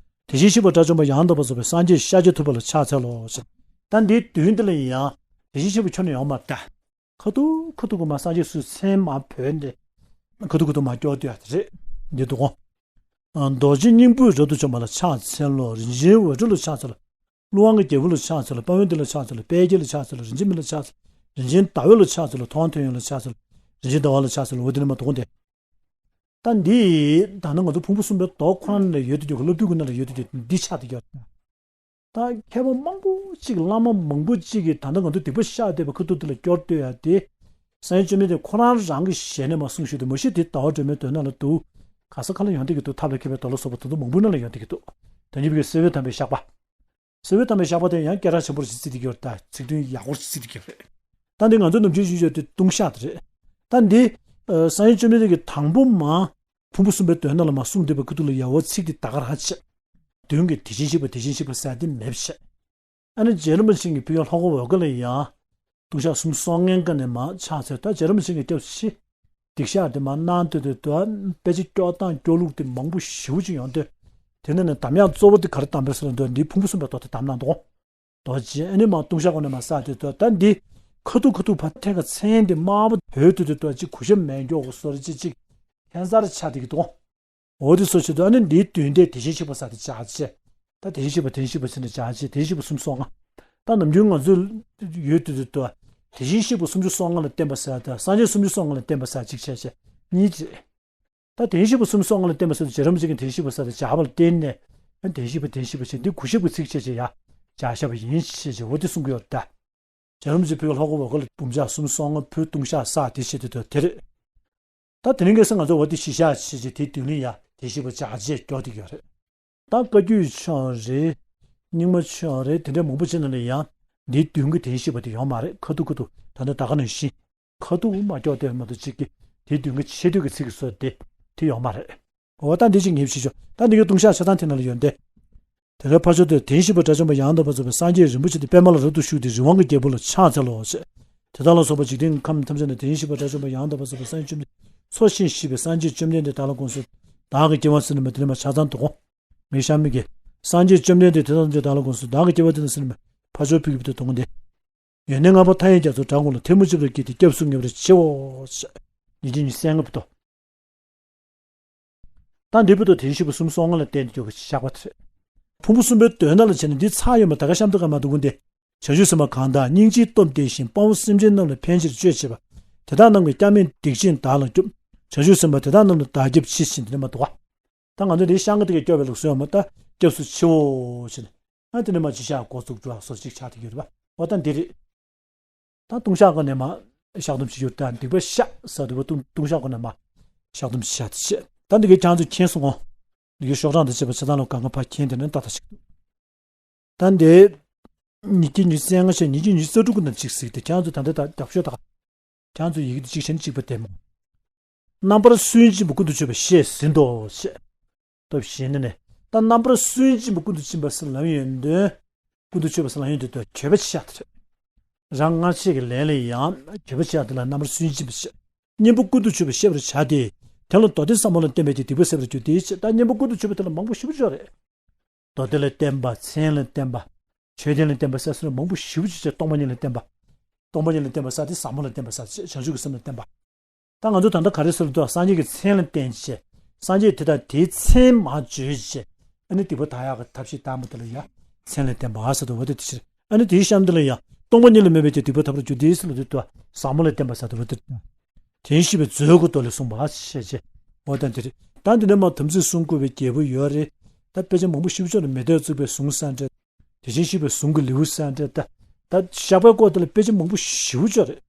དེ་བཞིན་གཤེགས་པ་དགྲ་བཅོམ་པ་ཡང་དག་པར་རྫོགས་པའི་སངས་རྒྱས་ཤཱཀྱ་ཐུབ་པ་ལ་ཕྱག་འཚལ་ལོ་ཞེས། ད་འདིའི་དོན་འདི་ལ་ཡང་དེ་བཞིན་གཤེགས་པ་ཁྱོན་ནས་ཡོང་མ་རེད་ད། ཁ་ཐུག་ཁ་ཐུག་གི་མ་སངས་རྒྱས་སུ་མཚན་མ་བོས་ཏེ། ཁ་ཐུག་ཁ་ཐུག་མ་སྐྱོར་དུས་ཡ་དེ་རེད། འདི་འདུག་གོ། རྡོ་རྗེ་སྙིང་པོས་རབ་ཏུ་བཅོམ་པ་ལ་ཕྱག་འཚལ་ལོ། རིན་ཆེན་འོད་འཕྲོ་ལ་ཕྱག་འཚལ་ལོ། ཀླུ་དབང་གི་རྒྱལ་པོ་ལ་ཕྱག་འཚལ་ལོ། དཔལ་ཡོན་ཏན་ལ་ཕྱག་འཚལ་ལོ། དཔལ་དགྱེས་ལ་ཕྱག་འཚལ་ལོ། རིན་ཆེན་མི་ལ་ཕྱག་འཚལ་ལོ། རིན་ཆེན་ཟླ་འོད་ལ་ཕྱག་འཚལ་ལོ། མཐོང་བ་ཐོས་ཡོན་ལ་ཕྱག་འཚལ་ལོ། རིན་ཆེན་ཟླ་བ་ལ་ཕྱག་འཚལ་ལོ། འོ་དེ་ནས་མ་གཏོགས་འདི། ད་འདི་ད་ནི་ང་ཚོ་ཕུང་པོ་གསུམ་པའི་མདོ་ཁོ་རང་ལ་ཡོད་དུ་ཡོད་ཀྱི་སློབ་དུས་ཀྱི་ནང་ལ་ཡོད་དུ་ཡོད་འདི་ཆགས་དུ་ཡོད། ད་མཁས་པ་མང་པོ་ཅིག་བླ་མ་མང་པོ་ཅིག་གིས་ད་ལྟ་ང་ཚོ་སྡིག་པ་བཤགས་བསྡད་པའི་ཁ་ཐུག་དེ་ལ་སྐྱོར་བསྡད་ཡ་དེ། སངས་རྒྱས་བཅོམ་ལྡན་འདས་ཁོ་རང་རང་གི་ཞལ་ནས་མ་གསུངས་ཞུས་ཏེ་མ་གཞི་དེ་ཟླ་བ་སྒྲོལ་མའི་མདོ་ནང་ལ་འདུག་ག་ས་ག་ལ་ཡོང་བསྡད་ཀྱི་འདུག་ཐབས་ལ་མཁས་པའི་མདོ་ལ་སོགས་པ་དེ་ཚོ་མང་པོའི་ནང་ལ་ཡོང་བསྡད་ཀྱི་འདུག་དོན་གཉིས་པའི་གི་སེ་བོད་དམ་པའི་བཤགས་པ། སེ་བོད་དམ་པའི་བཤགས་པ་དེ་ཡང་སྐད་གྲགས་ཆེན་པོ་ཞིག་བརྩིས་བསྡད་ཀྱི་ཡོད་རེད་ད། ཚིག་དོན་ཡག་པོ་ཞིག་བརྩིས་བསྡད་ཀྱི་ཡོད་རེད། ད་འདི་ང་ཚོ་ནམ་རྒྱུན་ཞུ་ཡོད་དེ་ལྟུང་བཤགས་དེ་རེད། ད་འདི། ཨ། སངས་རྒྱས་བཅོམ་ལྡན་འདས་ཀྱིས་དང་པོ་མ། ཕུང་པོ་གསུམ་པའི་མདོ་ནང་ལ་མ་གསུངས་བསྡད་པའི་ཁ་ཐུག་ལ་ཡ་འོ་ཚིག་དེ་ད་ག་རང་བྱས། མདུན་གྱི་དེ་བཞིན་གཤེགས་པ་དེ་བཞིན་གཤེགས་པ་ཟེར་དེ་མེད་བྱས། ཨ་ནི་རྗེ་རིན་པོ་ཆེ་གིས་ཕ་གི་ལྷོ་ཁ་འོལ་ཁ་ལ་ཡ། ལྟུང་བཤགས་སུམ་ཅུ་སོ་ལྔའི་སྒང་ནས་མར་ཕྱག་འཚལ་ད་རྗེ་རིན་པོ་ཆེ་གིས་སྐྱབས་སུ་མཆི། སྡིག་བཤགས་དེ་མར་གནང་སྡོད་དེ་དུས་དཔེ་ཆ་སྐྱོར་སྟངས་སྐྱོར་ལུགས་དེ་མང་པོ་ཞེ་པོ་ཅིག་ཡོང་དུས། དེ་ནས་ནི་གདམས་ངག་གཙོ་བོ་དེ་ག་རེ་གདམས་པས་ཟེར་ན་འདོད་འདིའི་ཕུང་པོ་གསུམ་པའི་མདོ་དེ་གདམས་གནང་འདུག་རྡོ་རྗེ་ཨ་ནི་མར་ལྟུང་བཤགས་སྒོ་ནས་མར་བསགས་དུས་དུས་ད་འདི། ཁ་ཐུག་ཁ་ཐུག་ཕར་ཐད་ཀ་མཚན་དེ་དམར་པོ་བོས་དུས་དུས་དུས་ཅིག་གུས་ཞབས་མེད་མགྱོགས་གི་བཟོ་འདྲ་ཅིག་ཅིག་ཁྱད་མཚར་ཆགས་བསྡད་ཀྱི་འདུག་འོ་དེ་སོགས་བྱེད་དུས་ཨ་ནི་འདིའི་དོན་དེ་དེ་བཞིན་གཤེགས་པ་ཟེར་དེ་སྦྱར་བྱས། ད་དེ་བཞིན་གཤེགས་པ་དེ་བཞིན་གཤེགས་པ་ཟེར་ནས་སྦྱར་བྱས་དེ་བཞིན་གཤེགས་པ་སུམ་ཅུ་སོ་ལྔ། ད་ནམ་རྒྱུན་ང་ཚོ་ཡོད་དུས་དུས་དུ། དེ་བཞིན་གཤེགས་པ་སུམ་ཅུ་སོ་ལྔ་ལ་བརྟེན་པ་ཟེར་དང་སངས་རྒྱས་སུམ་ཅུ་སོ་ལྔ་ལ་བརྟེན་པ་ཟེར་གཅིག་བྱས་བྱས་གཉིས་བྱས། ད་དེ་བཞིན་གཤེགས་པ་སུམ་ཅུ་སོ་ལྔ་ལ་བརྟེན་པ་ཟེར་དུས་རྗེ་རིན་པོ་ཆེ་གིས་དེ་བཞིན་གཤེགས་པ་ཟེར་དུས་སྦྱར་བ་ལ་བརྟེན་ནས། དེ་བཞིན་གཤེགས་པ་དེ་བཞིན་གཤེགས་པ་ཟེར་འདི་གུས་ཞབས་ཀྱི་ཚིག་བྱས་བྱས་ཡ། སྦྱར་བཞག་པ་ཡིན་ཞེས་བྱས་འོ་དེ་གསུང་གི་ཡོད་ད། རྗེ་རིན་པོ་ཆེ་ཕ་གི་ལྷོ་ཁ་འོལ་ཁ་ལ་འབུམ་ཕྱག་སུམ་ཅུ་སོ་ལྔ་ཕུལ་ལྟུང་བཤགས་བསགས་དེ་བྱེད་དུས་དུས་དེ་རེད། ད་དེ་རིང་ཁ་སང་ང་ཚོ་འོ་དེ་གཞི་བཞག་བྱས་བྱས་དེའི་མདུན་ལ་ཡ་དེ་བཞིན་གཤེགས་པ་སྦྱར་བྱས་སྐྱོར་བསྡད་ཀྱི་ཡོད་རེད། ད་བཀའ་བརྒྱུད་ཆོས་རེད། རྙིང་མ་ཆོས་རེད་དེ་འདྲ་མང་པོ་ཅིག་ནང་ལ་ཡང་འདིའི་མདུན་གྱི་དེ་བཞིན་གཤེགས་པ་དེ་ཡོད་མ་རེད། ཁ་ཐུག་ཁ་ཐུག་ད་ནི་ད་ག་ནང་བཞིན། ཁ་ཐུག་མ་སྐྱོར་དེ་མ་གཏོགས་གཅིག་གིས་དེའི་མདུན་གྱི་ཆེ་བསྟོད་ཀྱི་ཚིག་གི་བཟོ་དེ་དེ་ཡོད་མ་རེད། འོ་ད་འདི་ཅིག་ངས་ཞུས་ཆོག་ད་འདི་གའི་ལྟུང་བཤགས་ཆ་ཚང་དེ་ནང་ལ་ཡོད་དེ། དེ་ལྟར་ཕར་ཕྱོགས་དེར་དེ་བཞིན་གཤེགས་པ་དགྲ་བཅོམ་པ་ཡང་དག་པར་རྫོགས་པའི་སངས་རྒྱས་རིན་པོ་ཆེ་དེ་པདྨ་ལ་རབ་ཏུ་བཞུགས་ཏེ་རི་དབང་གི་རྒྱལ་པོ་ལ་ཕྱག་འཚལ་ལོ་ཞེས། དེ་དག་ལ་སོགས་པ་འཇིག་རྟེན་གྱི་ཁམས་ཐམས་ཅད་ན་དེ་བཞིན་གཤེགས་པ་དགྲ་བཅོམ་པ་ཡང་དག་པར་རྫོགས་པའི་སངས་རྒྱས་བཅོམ་ལྡན་འཚོ་ཞིང་གཞེས་པའི་སངས་རྒྱས་བཅོམ་ལྡན་འདས་བདག་ལ་དགོངས་སུ། བདག་གི་སྐྱེ་བ་ཟེར་ནས་མ་དེ་ནས་མ་ཆ་ཚང་དུ་དགོངས། མི་གཤམ་མི་དགེ། སངས་རྒྱས་བཅོམ་ལྡན་འདས་དེ་དག་ཐམས་ཅད་བདག་ལ་དགོངས་སུ། བདག་གི་སྐྱེ་བ་དེ་ན་ཟེར་ནས་མ་ཕར་ཕྱོགས་ཕུལ་གྱི་བུ་དེ་དགོངས་ཏེ། ཡོན་ཏན་ལྔ་པོ་མཐའ་ཡས་རྒྱ་མཚོའི་གྲངས་ཀུན་ལ། ཐལ་མོ་སྦྱར་བའི་དཀྱིལ་དེར་སྐྱབས་སུ་མངོན་པར་མཆིའོ། ཉིས་བརྒྱ་ཉི་ཤུ་རྩ་ལྔ་པའི་མདོ། ད་འདི་བུ་དང་དེ་བཞིན་གཤེགས་པ་གསུམ་སོགས་ལྔ་ལ་བརྟེན་ཏེ་གྱུར་པ་ཞེས་བཞག་པ་དེ་རེད། ཕུང་པོ་གསུམ་པའི་དོན་དག་ལ་བྱས་ན་འདི་ཚར་ཡོད་མ་ད་ག་ཤམ་ཏ་ཀ་མ་དུ་ཀུན་ཏེ། བྱང་ཆུབ་སེམས་དཔའ་གང་དག་སྙིང་རྗེའི་སྟོབས་ལྡན་ཞིང་དཔའ་བོ་སེམས་ཅན་རྣམས་ལ་ཕན་ཕྱིར་སྤྱོད་བྱེད་པ། དེ་དག་རྣམས་ཀྱིས་སྐྱབས་མེད་སྡིག་ཅན་བདག་ལ་སྐྱོབ། བྱང་ཆུབ་སེམས་དཔའ་དེ་དག་རྣམས་ལ་བདག་སྐྱབས་མཆི་ཞེས་འདི་ནི་མ་འདུག་ག་ད་ང་ཚོ་འདི་ཤང་ཀ་དེ་གས་སྐྱོབ་པའི་ལུགས་སུ་ཡོད་མ་ད་སྐྱབས་སུ་མཆིའོ་ཞེས་ནས། ཨ་དེ་ནས་མ་ཅི་ཤག་འགོ་བཙུགས་འགྲོ་བ་སོགས་ཅིག་ཆགས་ཏེ་ཡོད་རེད་པ། འོ་ད་འདི་རེད། ད་ལྟུང་བཤགས་ཀྱི་ནས་མ་བཤགས་སྡོམ་བྱེད་རྒྱུ་ད་སྡིག་པ་བཤགས་ཟེར་དུས་བ་ལྟུང་ལྟུང་བཤགས་ཀྱི་ནས་མ་བཤགས་སྡོམ་བྱེད་ཡག་དེ་བྱེད། ད་འདི་གའི་ཁྱེད་ཚོ་མཁྱེན་སོང་ངོ་། འདི་གའི་ཤོག་གྲངས་དང་བཅས་པ་ཆ་ཚང་ལ་གང་ག་ཕར་མཁྱེན་དེ་ནས་ཏག་ཏག་ཞིག་འདུག་ད་འདི་ཉིས་བརྒྱ་ཉི་ཤུ་རྩ་ལྔ་ཞེས་ཉིས་བརྒྱ་ཉི་ཤུ་རྩ་དྲུག་གི་ནང་གཅིག་གཟིགས་ཏེ་ཁྱེད་ཚོ་ད་འདི་ད་རྒྱབ་ཤོག་ད་ཁྱེད་ཚོ་ཡི་གེ་འདི་གཅིག་བྱས་ནས་གཅིག་པ་བསྡད་མོ། རྣམ་པར་སུན་འབྱིན་པ་ཀུན་ཏུ་སྤྱོད་པ་ཞེས་ཟིན་ཏོ་ཞེས། སྟོབས་ཞེས་ནི་ནས། ད་རྣམ་པར་སུན་འབྱིན་པ་ཀུན་ཏུ་སྤྱོད་པ་ཟེར་ལབ་ཡོང་དོན། ཀུན་ཏུ་སྤྱོད་པ་ཟེར་ལབ་ཡོང་དོན་དུ་འགྱོད་པ་ཆེ་ཡག་དེ་རེད། རང་སྔར་བྱས་ཀྱི་ལས་ལ་ཡང་འགྱོད་པ་ཆེ་ཡག་དེ་ལ་རྣམ་པར་སུན་འབྱིན་པ་ཞེས། གཉེན་པོ་ཀུན་ཏུ་སྤྱོད་པ་ཤེས་པར་བྱ་སྟེ། དེ་ལ་མདོ་སྡེ་ཟབ་མོ་ལ་བརྟེན་པའི་ཀྱི་སྡིག་པ་ཟད་པར་འགྱུར་ཏེ་ཞེས། ད་གཉེན་པོ་ཀུན་ཏུ་སྤྱོད་པ་དེ་ལ་མང་པོ་ཞེ་པོ་ཅིག་ཡོད་རེད། མདོ་སྡེ་ལ་བརྟེན་པ། མཚན་ལ་བརྟེན་པ། མཆོད་རྟེན་ལ་བརྟེན་པ་ཟེར་སོགས་མང་པོ་ཞེ་པོ་ཅིག་བྱས། སྟོང་པ་ཉིད་ལ་བརྟེན་པ། སྟོང་པ་ཉིད་ལ་བརྟེན་པ་ཟེར་ཏེ་ཟབ་མོ་ལ་བརྟེན་པ་ཟེར་ཏེ་བྱང་ཆུབ་ཀྱི་སེམས་ལ་བརྟེན་པ། ད་ང་ཚོ་ད་ལྟ་ག་རེ་ཟེར་ལ་འདུག་སངས་རྒྱས་ཀྱི་མཚན་ལ་བརྟེན་བྱས། སངས་རྒྱས་དེ་དག་དེའི་མཚན་མ་བརྗོད་བྱས། ཨ་ནི་སྡིག་པ་དག་ཡག་གི་ཐབས་ཤེས་བཏང་བ་དེ་ལ་ཡང་མཚན་ལ་བརྟེན་པ་ཟེར་འདུག་བ་དེ་དེ་ཕྱིར། ཨ་ནི་དེའི་གཤམ་དེ་ལ་ཡང་སྟོང་པ་ཉིད་ལ་མོས་པའི་དེ་སྡིག་པ་དག་པར་འགྱུར་ཏེ་ཟེར་ལ་འདུག་ཟབ་མོ་ལ་བརྟེན་པ་ཟེར་འདུག་བ་དེ། དེ་བཞིན་གཤེགས་པའི་མཛོད་ཀྱི་མདོ་ལས་གསུངས་པ་ཞེས་བྱས། འོ་ད་འདི་རེད། ད་འདི་ནས་མ་དམ་ཚིག་བསྲུང་དགོས་པའི་རྒྱལ་པོ་ཡོད་རེད། ད་དཔེ་ཆ་མང་པོ་ཞེ་པོ་ཅིག་ལ་མེ་ཏོག་བཙུགས་པའི་གཟུངས་ཟེར་འདྲ། དེ་བཞིན་གཤེགས་པའི་གཟུངས་ཀྱི་ལེའུ་ཟེར་འདྲ། ད་ད་བཤགས་པའི་སྐོར་དེ་ལ་དཔེ་ཆ་མང་པོ་ཞེ་པོ་ཅིག་རེད།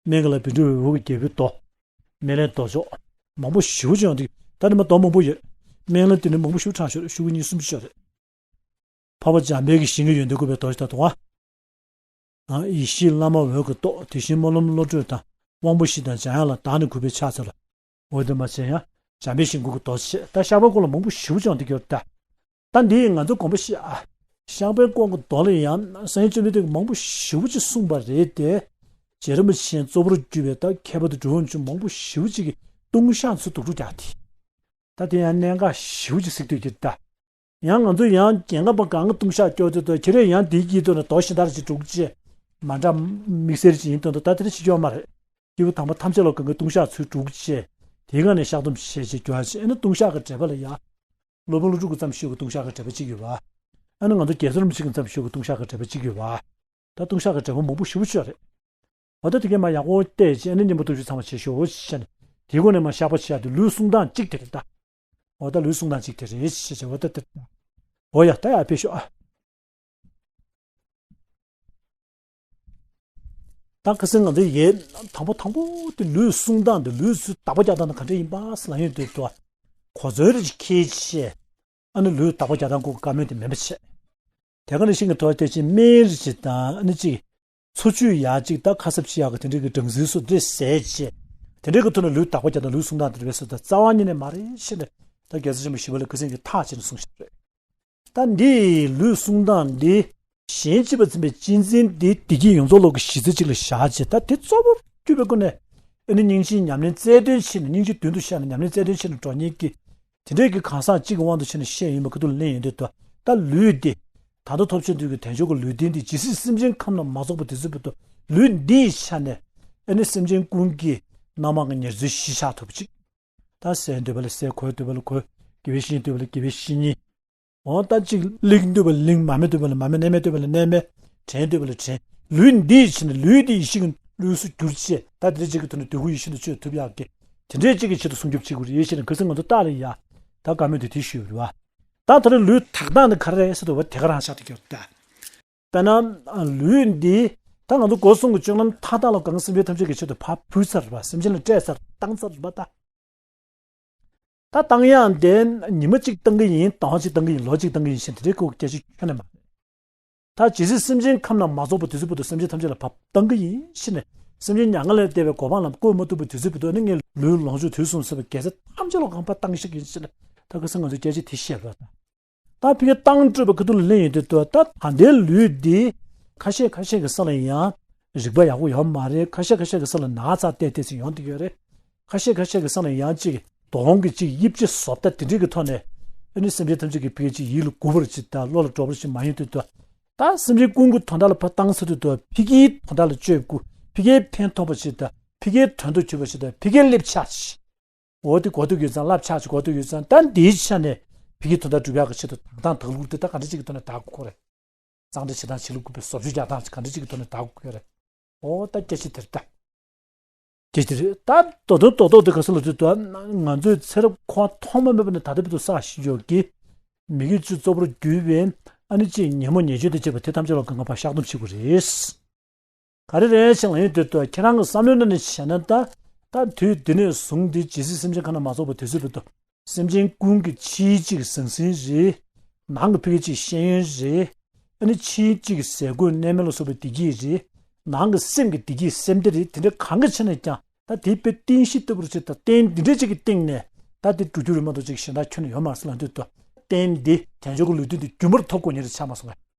སྨན་གྱི་བླ་བཻ་ཌཱུརྱ་འོད་ཀྱི་རྒྱལ་པོའི་མདོ། སྨན་བླའི་མདོ་ཆོག་མང་པོ་ཞེ་པོ་ཅིག་ཡོང་དུས་ད་ནི་མ་མདོ་མང་པོ་ཡོད། སྨན་བླ་དེ་ནི་མང་པོ་ཞེ་པོ་དྲངས་ཤོར་ཤོག་གུ་གཉིས་གསུམ་ཅིག་ཡོད་རེད། འཕགས་པ་འཇམ་དཔལ་གྱི་ཞིང་གི་ཡོན་ཏན་བཀོད་པའི་མདོ་ཞིག་ད་དུང་ཨ། ཡེ་ཤེས་བླ་མ་འོད་ཀྱི་མདོ། དེ་བཞིན་སྨོན་ལམ་བློ་གྲོས་དང་དབང་པོ་བཞི་དང་འཇམ་དབྱངས་ལ་བདག་ནི་གུས་པས་ཕྱག་འཚལ་ལོ། འོ་དེ་མ་བྱས་ཡང་འཇམ་དཔལ་ཞིང་ཁམས་ཀྱི་མདོ་ཞེས་ད་བཤགས་པའི་སྐོར་ལ་མང་པོ་ཞེ་པོ་ཅིག་ཡོང་དུས་ཀྱི་ཡོད་ད། ད་འདི་ང་ཚོ་དགོངས་པ་བཞེས་ཨ། བཤགས་པའི་སྐོར་གྱི་མདོ་ལ་ཡང་སངས་རྒྱས་བཅོམ་ལྡན་འདས་ཀྱིས་མང་པོ་ཞེ་པོ་ཅིག་གསུངས་པ་རེད་དེ། རྗེ་རིན་པོ་ཆེ་གཙོ་བོར་གྱུར་པའི་ད་མཁས་པ་དང་གྲུབ་དབང་ཆོས་མང་པོ་ཞེ་པོ་ཅིག་གིས་ལྟུང་བཤགས་ཚུར་དུག་སྦྲུལ་རྒྱག་དེ། ད་དེ་ཡང་གནད་འགག་ཞེ་པོ་ཅིག་གཟིགས་འདོད་ཀྱི་ད། ཡང་ང་ཚོ་ཡང་རྒན་པ་གང་གི་ལྟུང་བཤགས་སྐྱོར་དུས་ད་ཁྱེད་རས་ཡང་དེའི་དཀྱིལ་དུ་ནས་མདོ་གཞན་དག་ཅིག་སྒྲུག་ཅེས། མ་འདྲ་དམིགས་བསལ་ཅིག་ཡིན་དོན་དུ་ད་དེ་འདྲ་བྱེད་ཀྱི་ཡོད་མ་རེད། སྐྱེས་བུ་དམ་པ་ཐམས་ཅད་ལ་གང་གི་ལྟུང་བཤགས་ཚུར་སྒྲུག་ཅེས། དེའི་སྒང་ནས་བཤགས་སྡོམ་བྱས་ཅེས་སྐྱོར་ཅེས་ཨ་ནི་ལྟུང་བཤགས་ཀྱི་འགྲེལ་པ་ལ་ཡང་། སློབ་དཔོན་ཀླུ་སྒྲུབ་ཀྱིས་མཚམས་ཞུས་ཀྱི་ལྟུང་བཤགས་ཀྱི་འགྲེལ་པ་གཅིག་ཡོད་པ། ཨ་ནི་ང་ཚོ་རྒྱལ་ཚབ་རིན་པོ་ཆེ་གིས་མཚམས་ཞུས་ཀྱི་ལྟུང་བཤགས་ཀྱི་འགྲེལ་པ་གཅིག་ཡོད་པ། ད་ལྟུང་བཤགས་ཀྱི་འགྲེལ་པ་མང་པོ་ཞེ་པོ་ཅིག་ཡོད་རེད། འོ་ད་དེ་གས་མ་ཡག་པོ་བལྟས་ཅིག་ཨ་ནི་གཉེན་པོ་སྟོབས་བཅུ་ཚང་བ་བྱེད་ཤོག་ཟེར་ནས། དེའི་སྒོ་ནས་མ་བཤགས་པ་བྱེད་ཡག་དེ་ལུས་བསྲུང་སྟངས་གཅིག་དེ་རེད་ད། འོ་ད་ལུས་བསྲུང་སྟངས་གཅིག་དེ་རེད་ཟེར་བྱས་འོ་ད་དེ། འོ་ཡ་ད་ཡར་ཕེབས་ཤོག་ཨ། ད་ཁ་སང་ང་ཚོ་ཡས་དང་པོ་དང་པོ་དེ་ལུས་བསྲུང་སྟངས་དེ་ལུས་ཚུར་བདག་པོ་རྒྱག་སྟངས་དེ་ག་འདྲ་ཡིན་པ་ཟེར་ལབ་ཡོང་དུས་དུ། གོ་མཚོན་རེ་ཅིག་འཁྱེར་བྱས། ཨ་ནི་ལུས་བདག་པོ་རྒྱག་སྟངས་ཀྱི་བཀའ་མོལ་དེ་མིན་པ་བྱས། དེ་ག་ནང་བཞིན་གྱི་ཐོག་དེ་ཕྱིན་སྨན་རེ་ཅིག་དང་ཨ་ནི་ཅིག་འཚོ་བཅུད་ཡག་ཅིག་ད་ཁ་གསབ་བྱེད་ཡག་གི་དེ་འདྲའི་གི་སྦྲང་རྩི་སོགས་དེ་ཟས་བྱས། དེ་འདྲའི་གི་ཐོག་ནས་ལུས་བདག་པོ་རྒྱག་སྟངས་ལུས་བསྲུང་སྟངས་དེ་འདྲ་བས་སོ་ད་རྩ་བ་ཉིད་ནས་མ་རེད་ཞེས་ནས་ད་རྒྱལ་སྲས་ཆེན་པོ་ཞི་བ་ལྷས་ཁ་སང་གི་ཐག་བཅད་ནས་གསུངས་བཞག་རེད། ད་འདི་ལུས་བསྲུང་སྟངས་འདི། གཞན་གཅེས་པར་འཛིན་པའི་གཅེས་འཛིན་འདི་བདེ་སྐྱིད་ཡོངས་རྫོགས་ལུགས་ཀྱི་གཞི་རྩ་གཅིག་ལ་བཞག་བྱས་ད་དེ་གཙོ་བོར་གྱུར་པའི་སྒོ་ནས། ཨ་ནི་སྙིང་རྗེའི་ཉམས་ལེན་རྩལ་འདོན་བྱས་ནས་སྙིང་རྗེ་མདུན་དུ་བཞག་ནས་ཉམས་ལེན་རྩལ་འདོན་བྱས་ནས་འགྲོ་མཁན་གྱི། དེ་འདྲའི་གི་གང་ཟག་གཅིག་གི་དབང་དུ་བྱས་ནས་བཤད་ཡིན་པ་ཁ་ཐུག་ལ་གླེང་ཡོང་དུས་ད་ལུས་འདི། ད་ལྟ་ཐོབ་བྱུང་དུས་ཀྱི་དལ་འབྱོར་གྱི་ལུས་རྟེན་འདི་ཇི་སྲིད་སེམས་ཅན་ཁམས་རྣམས་མ་རྫོགས་པ་དེ་ཚོའི་བར་དུ་ལུས་འདིའི་ཆ་ནས། ཨ་ནི་སེམས་ཅན་ཀུན་གྱི་རྣམ་མང་གི་ཉེར་འཚོའི་གཞི་ཆགས་ཐུབ་པ་ཅིག་ད་ཟས་འདོད་པ་ལ་ཟས། གོས་འདོད་པ་ལ་གོས། དགེ་བའི་བཤེས་གཉེན་འདོད་པ་ལ་དགེ་བའི་བཤེས་གཉེན། འོ་ད་ཅིག་གླིང་འདོད་པ་ལ་གླིང་། མ་སྨད་འདོད་པ་ལ་མ་སྨད། གནས་མལ་འདོད་པ་ལ་གནས་མལ། བྲན་འདོད་པ་ལ་བྲན། ལུས་འདིའི་ཕྱིར་ནི་ལུས་འདི་ཡེ་ཤེས་ཀྱི་ལུས་སུ་བསྒྱུར་བྱས་ད་དེ་འདྲ་ཅིག་གི་ཐོག་ནས་འདོད་དགུ་ཡེ་ཤེས་དང་སྤྱོད་ཐུབ་ཡག་གི་དེ་འདྲའི་ཅིག་གི་ཆེད་དུ་སྲུང་སྐྱོབ་བྱེད་དགོས་རེད་ཞེས་ནས་ཁ་སང་ང་ཚོ་ལྟ་ལ་ཡ། ད་བཀའ་མོལ་དེ་དེ་ཞུས་པ་རེད་བ། ད་ད་རེས་ལུས་དག་སྟངས་ནི་ག་རེ་རེད་ཟེར་དུས་བ་དེ་ག་རང་ཆགས་ཏེ་ཀྱོག་ད། དཔེར་ན་ལུས་འདི་ད་ང་ཚོ་སྒོ་གསུམ་གྱི་སྤྱོད་ལམ་མཐའ་དག་ལ་གང་སེམས་ཅན་ཐམས་ཅད་ཀྱི་ཆེད་དུ་ཕར་ཕུལ་ཚར་བ། སེམས་ཅན་ལ་སྤྲད་ཚར་བཏང་ཚར་བ་ད། ད་བཏང་ཡག་དེ་ཉི་མ་གཅིག་བཏང་གི་ཡིན། ཟླ་བ་གཅིག་བཏང་གི་ཡིན། ལོ་གཅིག་བཏང་གི་ཡིན་ཞེས་དེ་འདྲའི་སྐོར་སྐད་ཆ་ཁྱོན་ནས་མ་རེད། ད་ཇི་སྲིད་སེམས་ཅན་ཁམས་རྣམས་མ་རྫོགས་པ་དེ་ཚོའི་བར་དུ་སེམས་ཅན་ཐམས་ཅད་ལ་ཕར་བཏང་གི་ཡིན་ཞེས་ནས། སེམས་ཅན་མྱ་ངན་ལས་འདས་པའི་གོ་འཕང་ལ་བཀོད་མ་ཐུབ་པ་དེ་ཚོའི་བར་དུ་ནི་ངས་ལུས་ལོངས་སྤྱོད་དུས་གསུམ་ཟད་པའི་དགེ་རྩ་ཐམས་ཅད་ལ་གང་ཕར་བཏང་ཤག་ཡིན་ཞེས་ནས། ད་ཁ་སང་ང་ཚོས་སྐད་ཆ་དེ་བཤད་པ་དང་། ད་ཕ་གིར་བཏང་སྤྲོད་པའི་ཁ་ཐུག་ལ་གླེང་ཡོང་དུས་ད་ད་ལྟའི་ལུས་འདི་ཁ་ཤས་ཁ་ཤས་ཀྱི་ས་ལ་ཡང་རིག་པ་ཡག་པོ་ཡོད་མ་རེད། ཁ་ཤས་ཁ་ཤས་ཀྱི་ས་ལ་ན་ཚ་ཏོག་ཙམ་ཡོང་བསྡད་ཡོད་རེད། ཁ་ཤས་ཁ་ཤས་ཀྱི་ས་ལ་ཡང་ཅིག་གདོང་གི་ཅིག་དབྱིབས་ཅིག་བཟོ་ལྟ་དེ་འདྲའི་གི་ཐོག་ནས་ཨ་ནི་སེམས་ཅན་ཐམས་ཅད་ཀྱི་ཕ་གིར་ཅིག་ཡིད་ལ་མགུ་བར་ཅིག་དང་བློ་ལ་འགྲོ་བར་ཅིག་མ་ཡོང་དུས་ད། ད་སེམས་ཅན་ཀུན་གྱི་དོན་དག་ལ་ཕར་བཏང་ཚར་དུས་ད་ཕ་གིའི་དོན་དག་ལ་སྤྱོད་དགོས། ཕ་གིར་ཕན་ཐོགས་པ་ཅིག་དང་ཕ་གིའི་དོན་དུ་གྱུར་པ་ཅིག་དང་ཕ་གིར་སླེབས་ཆགས་ཅིག་འོ་དེ་གོ་ཐུབ་ཡོད་ཙང་བསླབ་བྱ་ཅིག་གོ་ཐུབ་ཡོད་ཙང་ད་འདིའི་ཆ་ནས་ཕ་གིའི་དོན་དག་སྒྲུབ་ཡག་གི་ཆེད་དུ་དག་སྣང་དག་ལུགས་དེ་ད་ག་འདྲ་ཅིག་གི་ཐོག་ནས་དག་དགོས་རེད། གཙང་སྦྲ་བྱེད་སྟངས་བྱེད་ལུགས་དགོས་པའི་བཟོ་བཅོས་རྒྱག་སྟངས་ག་འདྲ་ཅིག་གི་ཐོག་ནས་དག་དགོས་རེད། ཨོ་ད་སྐད་ཆ་དེ་རེད་ད། སྐད་ཆ་དེ་རེད་ད། དོ་དོ་དོ་དོ་དེ་ག་ས་ལ་དུས་དོ་ང་ཚོའི་ཚེ་རབས་འཁོར་བ་ཐོག་མ་མེད་པ་ནས་ད་ལྟ་བར་དུ་བསགས་བཞིན་ཡོད་ཀྱི་མི་དགེ་བཅུ་གཙོ་བོར་གྱུར་པའི་ཨ་ནི་ཅིག་ཉོན་མོངས་ཉེས་སྤྱོད་དང་བཅས་པ་དེ་ཐམས་ཅད་ལ་གང་ག་ཕར་བཤགས་སྡོམ་བྱེད་དགོས་རེད། ག་རེ་རེད་ཅེས་ལབ་ཡོང་དུས་དོ་ཁྱེད་རང་གི་བསམ་བློའི་ནང་ནས་བྱས་ན་ད་ད་དུས་འདི་ནས་བཟུང་སྟེ་ཇི་སྲིད་སེམས་ཅན་ཁམས་ན་མ་རྫོགས་པ་དུས་ཚོད་བར་དུ། སེམས་ཅན་ཀུན་གྱི་ཕྱིའི་གཅིག་ཟང་ཟིང་རེད། ནང་གི་ཕ་གི་གཅིག་ཤེས་ཡོན་རེད། ཨ་ནི་ཕྱིའི་གཅིག་ཟས་གོས་གནས་མལ་ལ་སོགས་པའི་བདེ་སྐྱིད་རེད། ནང་གི་སེམས་ཀྱི་བདེ་སྐྱིད་སེམས་བདེ་རེད། དེ་འདྲ་གང་གི་ཆ་ནས་ཀྱང་ད་དེ་དཔེ་རྟེན་གཞི་ལྟ་བུར་བྱེད་ད་རྟེན་འདི་འདྲ་གཅིག་གི་སྟེང་ནས་ད་དེ་འགྲུབ་རྒྱུ་རེད་མ་གཏོགས་གཅིག་གཞན་དག་ཁྱོན་ནས་ཡོད་མ་རེད་ཟེར་ལབ་དུས་དོ། རྟེན་འདི་དལ་འབྱོར་གྱི་ལུས་རྟེན་འདི་རྒྱུན་མར་ཐོབ་དགོས་ངེས་རེད་ཆགས་མ་སོང་ངས།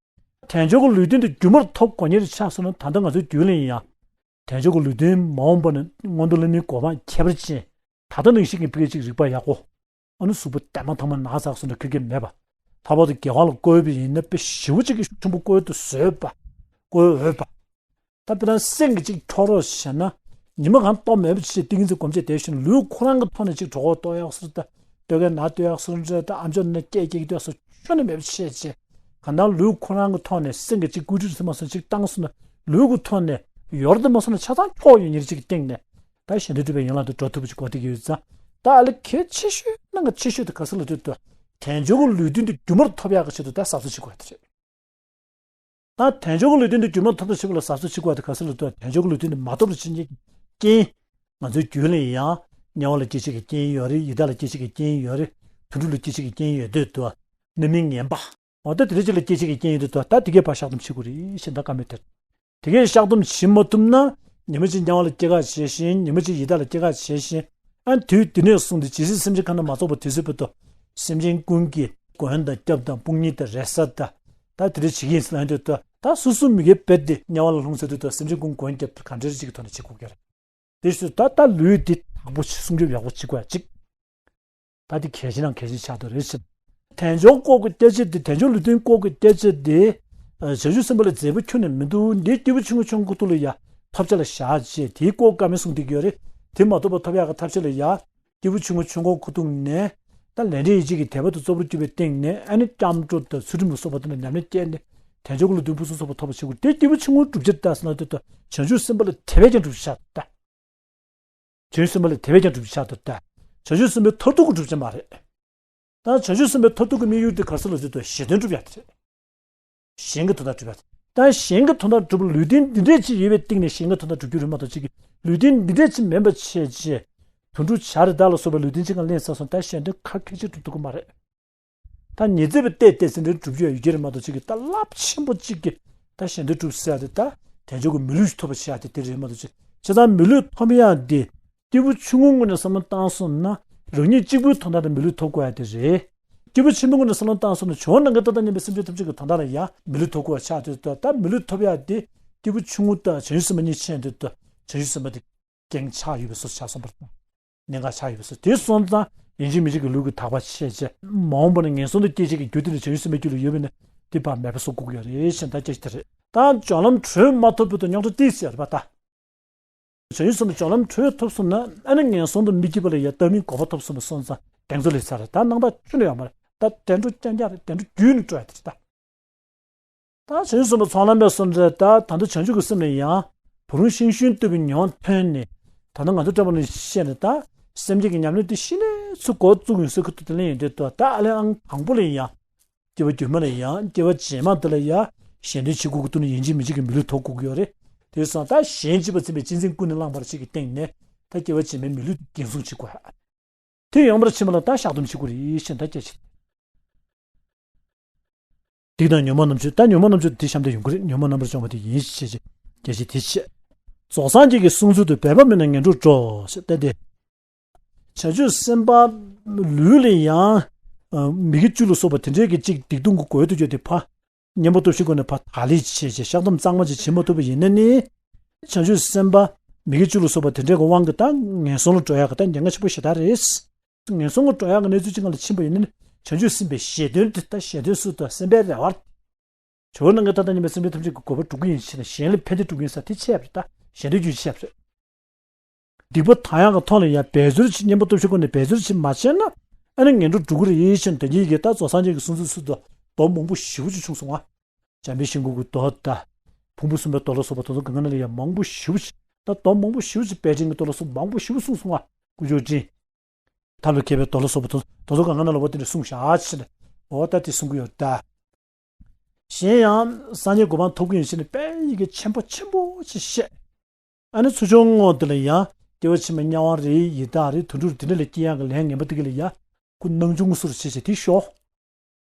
དལ་འབྱོར་གྱི་ལུས་རྟེན་འདི་རྒྱུན་མར་ཐོབ་དགོས་ངེས་རེད་ཆགས་སོང་ན་ད་ལྟ་ང་ཚོའི་རྒྱུད་ལ་ཡིན་ཡང་། དལ་འབྱོར་གྱི་ལུས་རྟེན་མ་འོངས་པ་ནས་མངོན་མཐོ་ལྷ་མིའི་གོ་འཕང་ཁྱད་པར་ཅན། ད་ལྟ་ནང་བཞིན་གྱི་ཕ་གི་གཅིག་རིག་པ་ཡག་པོ། ཨ་ནི་གཟུགས་པོ་དེ་མ་ཐང་མ་ན་ཚ་སོང་ན་ཁེར་ཁེར་མེད་པ། ལྷག་པར་དུ་དགེ་བ་ལ་བཀོལ་བ་ཡིན་ན་དཔེ་ཞེ་པོ་ཅིག་གི་ཤུགས་ཆེན་པོ་བཀོལ་དུ་བཟོད་པ། བཀོལ་འོས་པ། ད་དཔེར་ན་སེམས་ཀྱི་ཅིག་འཁྱོག་རོགས་བྱས་ན། ཉི་མ་གང་ལྟོ་མེད་པ་བྱས་ཏིང་ངེ་འཛིན་སྒོམ་བྱས་བསྡད་ཤིང་ལུས་ཁོ་རང་གི་ཐོག་ནས་ཅིག་གྲོད་ཁོག་ལྟོགས་ཡག་སོ་ད། ལྟོ་གས་ན་ལྟོས་ཡག་སོ་འདྲ་ད་ཨམ་ཅོག་ནས་སྐད་སྐད་ལྟོས་སོ་ཁྱོན་ནས་མེད་པ་བྱས་བྱས། གང་ལྟར་ལུས་ཁོ་རང་གི་ཐོག་ནས་སེམས་ཀྱི་ཅིག་བཀོད་སྒྲིག་ཟིན་མ་སོང་ཅིག་བཏང་སོང་ན་ལུས་ཀྱི་ཐོག་ནས་ཡོར་དུ་མ་སོང་ན་ཆ་ཚང་འཁྱོག་ཡོད་ཉེར་ཅིག་གི་སྟེང་ནས། ད་གཞན་དོན་སྒྲུབ་པའི་ཡན་ལག་ཏུ་འགྲོ་ཐུབ་པ་ཅིག་གོ་བསྡད་ཀྱི་ཡོད་ཙང་། ད་ཨ་ལེ་གལ་ཆེ་ཤོས་གནད་འགག་ཆེ་ཤོས་དེ་ག་ས་ལ་ཐུག་ཏུ། དལ་འབྱོར་གྱི་ལུས་རྟེན་དེ་རྒྱུན་མར་ཐོབ་ཡག་གི་ཆེད་དུ་ད་གཟབ་གཟབ་བྱེད་དགོས་ཡ་དེ་རེད། ད་དལ་འབྱོར་གྱི་ལུས་རྟེན་དེ་རྒྱུན་མར་ཐོབ་ཐབས་ཆེད་དུ་ལ་གཟབ་གཟབ་བྱེད་དགོས་ཡ་དེ་ག་ས་ལ་ཐུག་དལ་འབྱོར་གྱི་ལུས་རྟེན་དེ་མ་ཐོབ་པར་བྱེད་མཁན་གྱི་རྐྱེན། ང་ཚོའི་རྒྱུད་ལ་ཡང་དམྱལ་བ་ལ་སྐྱེ་བྱེད་ཀྱི་རྐྱེན་ཡོད་རེད། ཡི་དྭགས་ལ་སྐྱེ་བྱེད་ཀྱི་རྐྱེན་ཡོད་རེད། དུད་འགྲོ་ལ་སྐྱེ་བྱེད་ཀྱི་རྐྱེན་ཡོད་དུས་དུ། རྣམ་སྨིན་ངན་པ། འོ་ད་དེ་འདྲ་ཅིག་ལ་སྐྱེ་བྱེད་ཀྱི་རྐྱེན་ཡོད་དུས་དུ་ད་དེ་གས་ཕར་བཤགས་སྡོམ་བྱེད་དགོས་རེད་ཞེས་ད་བཀའ་མོལ་དེར། དེ་གས་བཤགས་སྡོམ་བྱེད་མ་ཐུབ་ན། ཉི་མ་གཅིག་དམྱལ་བ་ལ་སྐྱེ་ཁ་བྱེད་བཞིན་ཉི་མ་གཅིག་ཡི་དྭགས་ལ་སྐྱེ་ཁ་བྱེད་བཞིན། ཨ་དུས་དེ་ནས་བཟུང་སྟེ་ཇི་སྲིད་སེམས་ཅན་ཁམས་ན་མ་རྫོགས་པ་དུས་ཚོད་བར་དུ། སེམས་ཅན་ཀུན་གྱི་མགོན་དང་སྐྱབས་དང་དཔུང་གཉེན་དང་རེ་ས་དང་། ད་དེ་འདྲ་བྱེད་ཀྱི་ཡིན་ཟེར་ལབ་དུས་དུ་ད་སོ་སོ་མི་དགེ་བེད་དེ་དམྱལ་བ་ལ་ལྷུང་ཟེར་དུས་དུ་སེམས་ཅན་ཀུན་མགོན་སྐྱབས་གང་འདྲ་ཅིག་གི་ཐོག་ནས་བྱེད་དགོས་ཀྱི་རེད། དེ་ཞུ་ད་ལྟ་ལུས་འདི་དག་པོ་ཞིག་སྲུང་སྐྱོབ་ཡག་པོ་བྱེད་དགོས་ཡ་གཅིག་ད་འདི་གལ་ཆེ་ན་གལ་ཆེ་ཆགས་འདུག་རེད་ཟེར། དལ་འབྱོར་བཀོག་གི་གཏད་བྱེད་དེ་དལ་འབྱོར་ལུས་རྟེན་བཀོག་གི་གཏད་བྱེད་དེ། བྱང་ཆུབ་སེམས་དཔའ་ལ་མཛེས་པོ་ཁྱོན་ནས་མི་འདུག་འདི་སྐྱེས་བུ་ཆུང་ངུ་ཆུང་ངུ་ཁུག་ཐུག་ལ་ཡ་ཐོབ་བྱ་ལ་བཞག་ཅེས་དེའི་བཀོག་དཀའ་མེད་གསུངས་བསྡད་ཀྱི་ཡོད་རེད། དེ་མ་ཐོབ་པ་ཐོབ་ཡག་གི་ཐབས་ཤེས་ལ་ཡ། སྐྱེས་བུ་ཆུང་ངུ་ཆུང་ངུ་ཁུག་ཐུག་ནས། ད་ལས་འབྲས་ཡིད་བྱེད་ཀྱི་དད་པ་དང་གཙོ་བོར་གྱུར་པའི་སྟེང་ནས་ཨ་ནི་སྐྱབས་འགྲོ་དང་ཚུལ་ཁྲིམས་ལ་སོགས་པ་དེ་ལ་ཉམས་ལེན་བསྐྱེད་ནས་དལ་འབྱོར་གྱི་ལུས་རྟེན་ཕུན་སུམ་ཚོགས་པ་ཐོབ་པར་བྱེད་དགོས་དེ་སྐྱེས་བུ་ཆུང་ངུ་སྒྲུབ་བྱེད་ད་ཟེར་ན་དེ་ད་བྱང་ཆུབ་སེམས་དཔའ་ལ་དེ་བས་ཀྱང་སྒྲུབ་བྱ་ད། བྱང་ཆུབ་སེམས་དཔའ་ལ་དེ་བས་ཀྱང་སྒྲུབ་བྱ་དོ་ལྟ། བྱང་ཆུབ་སེམས་དཔའི་མཐར་ཐུག་གི་སྒྲུབ་བྱ་མ་རེད། ད་བྱང་ཆུབ་སེམས་དཔའི་མཐར་ཐུག་གི་དམིགས་ཡུལ་དེ་ག་རེ་ཟེར་ལབ་དུས་གཞན་དོན་སྒྲུབ་ཡ་དེ་རེད། གཞན་གྱི་དོན་དག་སྒྲུབ་ཡ་དེ། ད་གཞན་གྱི་དོན་དག་སྒྲུབ་ལུས་རྟེན་འདི་འདྲས་ཅིག་ཡོད་པའི་སྟེང་ནས་གཞན་གྱི་དོན་དག་སྒྲུབ་རྒྱུ་རེད་མ་གཏོགས་གཅིག་གི་ལུས་རྟེན་འདི་འདྲས་ཅིག་མིན་པ་བྱས་རྗེས། དུད་འགྲོ་བྱ་རེད་བདག་ལ་སོགས་པའི་ལུས་རྟེན་ཅིག་ག་ལེན་ཚར་སོང་ད་གཞན་དོན་ཁ་ཁེར་ཅིག་སྒྲུབ་ཐུབ་ཀྱི་མ་རེད། ད་ཉི་ཚེ་བའི་ལྟས་ལྟས་ཟིན་འདྲའི་སྒྲུབ་རྒྱུ་ཡང་ཡོད་ཀྱི་རེད་མ་གཏོགས་གཅིག་གི་ད་རླབས་ཆེན་པོ་གཅིག་གི་ད་གཞན་དོན་སྒྲུབ་ཟེར་ཡ་དེ་ད་དལ་འབྱོར་གྱི་མི་ལུས་ཐོབ་པ་བྱེད་ཡ་དེ་དེ་རེད་མ་གཏོགས་གཅིག་བྱས་ཙང་མི་ལུས་ཐོབ་ཡ་དེ་སྐྱེས་བུ་ཆུང་ངུའི་ངོས་ནས་བསམ་བློ་བཏང་སོང་ན་རང་ཉིད་གཅིག་པུའི་དོན་དག་དེ་མི་ལུས་ཐོབ་དགོས་ཡ་དེ་རེད། སྐྱེས་བུ་ཆེན་པོའི་ངོས་ནས་བསམ་བློ་བཏང་སོང་ན་བྱང་ནམ་མཁའི་མཐའ་དང་མཉམ་པའི་སེམས་ཅན་ཐམས་ཅད་ཀྱི་དོན་དག་ལ་ཡ་མི་ལུས་ཐོབ་དགོས་ཡ་ཆགས་དུས་ད་ད་མི་ལུས་ཐོབ་ཡ་དེ་སྐྱེས་བུ་ཆུང་ངུ་དང་བྱང་ཆུབ་སེམས་དཔའ་གཉིས་ཆེན་དུས་ད་བྱང་ཆུབ་སེམས་དཔའ་དེ། རྐྱེན་ཆགས་ཡོད་པའི་བཟོ་ཆགས་སོང་བར། གནད་འགག་ཆགས་ཡོད་པའི་བཟོ་དེ་སོང་ཙང་ཡིན་གཅིག་མིན་གཅིག་གི་ལུས་ཀྱི་དག་པ་ཆད་ཅེས་མ་འོངས་པ་ན་ངན་སོང་དུ་སྐྱེ་བྱེད་ཀྱི་རྒྱུ་དེ་ནི་བྱང་ཆུབ་སེམས་དཔའི་རྒྱུད་ལ་ཡོད་པས་ན་དེ་ཕར་མེད་པ་བཟོ་དགོས་ཀྱི་ཡོད་རེད་ཞེས་ད་སྐད་ཆ་དེ་རེད། ད་སྦྱོར་ལམ་དྲུག་མ་ཐོབ་བར་དུ་རྙོག་དྲ་ཏོག་ཙམ་ཡོད་རེད་པ་ད། བྱང་ཆུབ་སེམས་དཔའི་སྦྱོར་ལམ་དྲུག་ཐོབ་སོང་ན་ཨ་ནི་ངན་སོང་དུ་མི་སྐྱེ་བ་ལ་ཡང་ལྟ་མིན་གོ་འཕང་ཐོབ་སོང་བ་སོང་ཙང་གདེང་ཚོད་ལས་ཚར་རེད་ད་སྣང་དག་ཁྱོན་ནས་ཡོད་མ་རེད་ད་བདེ་འགྲོ་རྐྱང་རྐྱང་རེད་བདེ་འགྲོ་རྒྱུན་ནས་སྤྲོ་ཡ་དེ་རེད་ད། ད་བྱང་ཆུབ་སེམས་དཔའ་ཚོགས་ལམ་པའི་སོ་འདྲ་ད་ད་ལྟ་བྱང་ཆུབ་ཀྱི་སེམས་ལ་ཡང་བུ་རུང་ཤིང་ཤུན་ལྟ་བུའི་མྱོང་ཐོན་ནས་ད་ལྟ་ང་ཚོ་བཀྲ་བ་ནི་བཤད་ནས་ད་སེམས་ཅན་གྱི་ཉམས་ལེན་དེ་ཤི་ནས་ཚུར་འགོ་བཙུགས་ཡོང་སའི་ཁུལ་དུ་དེ་ལེན་ཡོང་དུས་ད་ད་ཨ་ལེ་ཨང་དང་པོ་ལ་ཡང་སྐྱེ་བ་རྒྱུན་མ་ལ་ཡང་སྐྱེ་བ་རྗེས་མ་དེ་ལ་ཡང་གཞན་དོན་བྱེད་དགོས་ཀྱི་འདུག་ན་ཡིན་གཅིག་མིན་གཅིག་གི་མི་ལུས་ཐོབ་དགོས་ཀྱི་ཡོད་རེད། དེ་སོང་ད་གཞན་གཅེས་པར་འཛིན་པའི་གཅེས་འཛིན་ཀུན་ནས་བསླངས་པ་ཅིག་གི་སྟེང་ནས་ད་སྐྱེ་བ་རྗེས་མའི་མི་ལུས་འགན་སྲུང་བྱེད་དགོས་ཡ། དེ་ཡོང་བར་ཕྱིན་པ་ལ་ད་བཤགས་སྡོམ་བྱེད་དགོས་རེད་ཞེས་ད་སྐད་ཆ། སྡིག་དང་ཉོན་མོངས་རྣམ་བཅུ་ད་ཉོན་མོངས་རྣམ་བཅུ་དེ་གཤམ་དུ་ཡོང་གི་རེད། ཉོན་མོངས་རྣམ་པར་སྦྱོང་བ་དེ་ཡིན་ཞེས་སྐད་ཆ་དེ་བཤད། རྫོགས་སངས་རྒྱས་ཀྱི་གསུང་ཚུལ་དུ་འབད་པ་མེད་ན་ངན་འགྲོར་འགྲོ་ཞེས་བསྟན་ཏེ། བྱང་ཆུབ་སེམས་དཔའ་ལུས་ལ་ཡང་མི་དགེ་བཅུ་ལ་སོགས་པ་དེ་འདྲའི་གི་གཅིག་སྡིག་ལྟུང་གི་སྒོ་དུ་གྱུར་ཏེ་ཕ། གཉེན་པོ་སྟོབས་ཆེན་སྒོ་ནས་ཕར་ད་ལས་བྱས་བྱས་བཤགས་སྡོམ་གཙང་མ་ཅིག་བྱེད་མ་ཐུབ་པ་ཡིན་ན་ནི། བྱང་ཆུབ་སེམས་དཔའ་མི་དགེ་བཅུ་ལ་སོགས་པ་དེ་འདྲའི་གི་དབང་གིས་ད་ངན་སོང་ལ་འགྲོ་ཡག་གི་ད་ཉེན་ཁ་ཆེན་པོ་ཞེ་དྲག་རེད། ངན་སོང་ལ་འགྲོ་ཡག་གི་གནས་ཚུལ་ཅིག་སྒང་ལ་ཕྱིན་པ་ཡིན་ན་ནི་བྱང་ཆུབ་སེམས་དཔའི་བཞེད་དོན་དེ་ད་བཞེད་དོན་སུ་དང་སེམས་དཔའི་རེ་བ། ཇོ་བོ་རྣམས་ཀྱི་ཐ་དད་མཉམ་པའི་སེམས་ཅན་ཐམས་ཅད་ཀྱི་གོ་འཕང་སྒྲུབ་ཀྱི་ཡིན་ཞེ་ན་གཞན་ལ་ཕན་བདེ་སྒྲུབ་ཀྱི་ཡིན་ས་དེ་ཆད་པ་རེད་ད་གཞན་དོན་རྒྱུན་ཆད་པ་རེད། སྡིག་པ་དང་ཡག་གི་ཐོག་ལ་ཡང་འབད་རྩོལ་བྱེད། བསྙེན་པ་སྟོབས་ཆེན་སྒོ་ནས་འབད་རྩོལ་བྱེད་མ་བྱས་ན། ཨ་ནི་ངན་འགྲོར་འགྲོ་གི་རེད་ཟེར་ནས། ད་ཉིད་ཀྱིས་ད་རྫོགས་སངས་རྒྱས་ཀྱི་གསུང་ཚུལ་ཚུལ་དུ་མདོ་མང་པོ་ཞེ་པོ་ཅིག་བྱུང་སོང་ང་། འཇམ་དཔལ་ཤིང་ཀུན་གྱི་མདོ་དང་། ཕུང་པོ་གསུམ་པའི་མདོ་ལ་སོགས་པ་དེ་ཚོ་གང་ག་ནང་ལ་ཡང་མང་པོ་ཞེ་པོ་ཅིག་ད་མདོ་མང་པོ་ཞེ་པོ་ཅིག་པཎ་ཆེན་གྱི་མདོ་ལ་སོགས་པ་མང་པོ་ཞེ་པོ་གསུངས་སོང་ང་། དཀོན་མཆོག་སྤྲིན། ཐབས་ལ་མཁས་པའི་མདོ་ལ་སོགས་པ་དེ་ཚོ་གང་ག་ནང་ལ་བ་དེ་འདྲ་གསུངས་བཞག་ཟེར་ནས། འོ་ད་དེ་གསུང་གི་ཡོད་ད། གཞན་ཡང་སངས་རྒྱས་གོ་འཕང་ཐོབ་ཀྱི་ཡིན་ཟེར་ནས་དཔེ་ཡི་གེ་ཆེན་པོ་ཆེན་པོ་ཅིག་བཤད། ཨ་ནི་ཚུར་ཕྱོགས་ངོས་དེ་ལ་ཡང་བདེ་བ་ཆེན་པོའི་དམྱལ་བ་རེད། ཡི་དྭགས་རེད། དུད་འགྲོ་རེད། དེ་འདྲ་ལ་སྐྱེ་ཡག་གི་ལས་ངན་པ་དེ་ག་ལ་ཡ་ཁོ་སྣང་ཆུང་ངུ་སོར་བྱེད་བྱེད་དེ་ཤོག་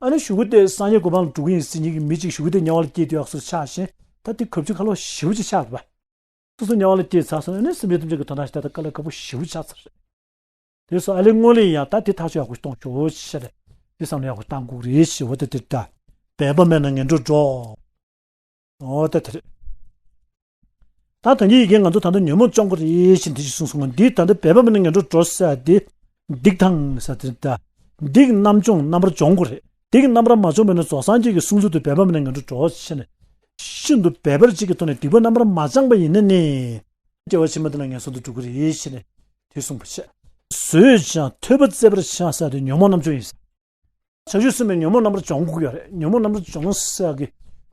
ཨ་ནི་གཞུག་གུ་དེ་སངས་རྒྱས་གོ་འཕང་ལ་འགྲོ་གི་ཡིན་ཟེར་མཁན་གྱི་མི་གཅིག་གཞུག་གུ་དེ་དམྱལ་བ་ལ་སྐྱེས་དུས་ཡག་སོར་ཆགས་ཤིང་། ད་དེ་གབ་ཆུ་ཁ་ལོ་ཞེ་པོ་ཅིག་ཆགས་རེད་པ། སོ་སོ་དམྱལ་བ་ལ་སྐྱེས་ཚར་སོང་། ཨ་ནི་སེམས་ཅན་ཐམས་ཅད་ཀྱི་དོན་དག་ཞིག་ད་ལྟ་དཀའ་ལས་ཁག་པོ་ཞེ་པོ་ཆགས་ཚར་རེད། དེ་སོགས་ཨ་ལས་སྔོན་ལ་ཡང་ད་དེ་ཐག་གཅོད་ཡག་པོ་གཏོང་ཆོག་ཞེས་རེད། དེ་བསམ་བློ་ཡག་པོ་བཏང་དགོས་རེད་ཞེས། འོ་ད་དེ་ལྟ། འབད་པ་མེད་ན་ངན་འགྲོར་འགྲོ། འོ་ད་དེ་རེད། ད་ད་གིན་ཡི་གེ་ང་ཚོ་ད་ལྟ་ཉོན་མོངས་བཅོམ་དགོས་རེད་ཞེས་འདི་ཞིག་གསུངས་སོང་། འདི་ད་ལྟ་འབད་པ་མེད་ན་ངན་འགྲོར་འགྲོ་ཟེར་དེ། སྡིག་དང་ཟེར་དེ་ད། སྡིག་རྣམ་སྦྱོང་རྣམ་པར་སྦྱོང་དགོས་རེད། སྡིག་རྣམ་པར་མ་སྦྱོང་བས་ན་རྫོགས་སངས་རྒྱས་ཀྱི་གསུང་ཚུལ་དུ་འབད་པ་མེད་ན་ངན་འགྲོར་འགྲོ་ཞེས་ནས། ཤིན་ཏུ་འབད་པ་གཅིག་གི་ཐོག་ནས་སྡིག་པ་རྣམ་པར་མ་སྦྱངས་པ་ཡིན་ན་ནི། སྐྱེ་བ་ཕྱི་མ་འདི་ལ་ངན་སོང་དུ་འགྲོ་གི་རེད་ཞེས་ནས་དེ་གསུངས་པ་བྱས། བཟོད་ཅིང་ཐོས་པ་བཙལ་བར་བྱ་ཟེར་དེ་ཉོན་མོངས་རྣམ་སྦྱོང་ཡིན། བྱང་ཆུབ་སེམས་དཔའི་ཉོན་མོངས་རྣམ་པར་སྦྱོང་དགོས་ཡོད་རེད། ཉོན་མོངས་རྣམ་པར་སྦྱོང་ཟེར་གི།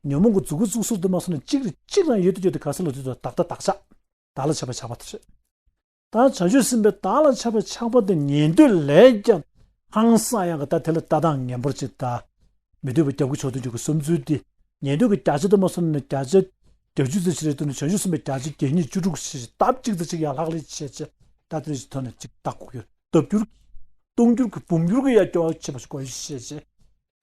ཉོན་མོངས་ཀྱི་མཛུབ་གུ་བཙུགས་ཟུར་དུ་མ་སོང་ནས་གཅིག་རེ་གཅིག་རང་ཡོད་དུ་ཡོད་དུ་ག་ས་ལ་དུས་དུ་བདག་ལྟ་བདག་ཆགས། བདག་ལ་ཆགས་པ་ཆགས་པ་དེ་རེད། ད་བྱང་ཆུབ་སེམས་དཔའི་བདག་ལ་ཆགས་པ་ཆགས་པ་དེ་ཉན་ཐོས་ལས་ཀྱང་ཧང་སང་ཡང་གི། ད་དེ་ལ་ལྟ་སྟངས་ངན་པར་ཅིག་ད། མི་འདོད་པ་རྒྱབ་ཀྱི་ཕྱོགས་དུ་འཇུག་གི་བསམ་ཚུལ་དེ། ཉན་ཐོས་ཀྱི་རྒྱ་ཆེ་དུ་མ་སོང་ནས་བརྒྱ་ཆ་བརྒྱད་ཅུ་ཙམ་ཞིག་རེད་འདུག་ནས། བྱང་ཆུབ་སེམས་དཔའི་བརྒྱ་ཆ་བརྒྱད་ཉིས་བཅུ་དྲུག་ཞིག་ལྡབ་གཅིག་ཙམ་ཞིག་ཡར་ལྷག་ལས་བྱས་བྱས། ད་དེ་ཞིག་ཐོག་ནས་ཅིག་ལྟ་དགོས་ཡོད། ལྡབ་འགྱུར། སྟོང་འགྱུར་གྱི་འབུམ་འགྱུར་གྱི་ཡར་སྐྱོ་བ་ཆེ་བ་ཞིག་དགོས་ཞེས་བཤད་བྱས།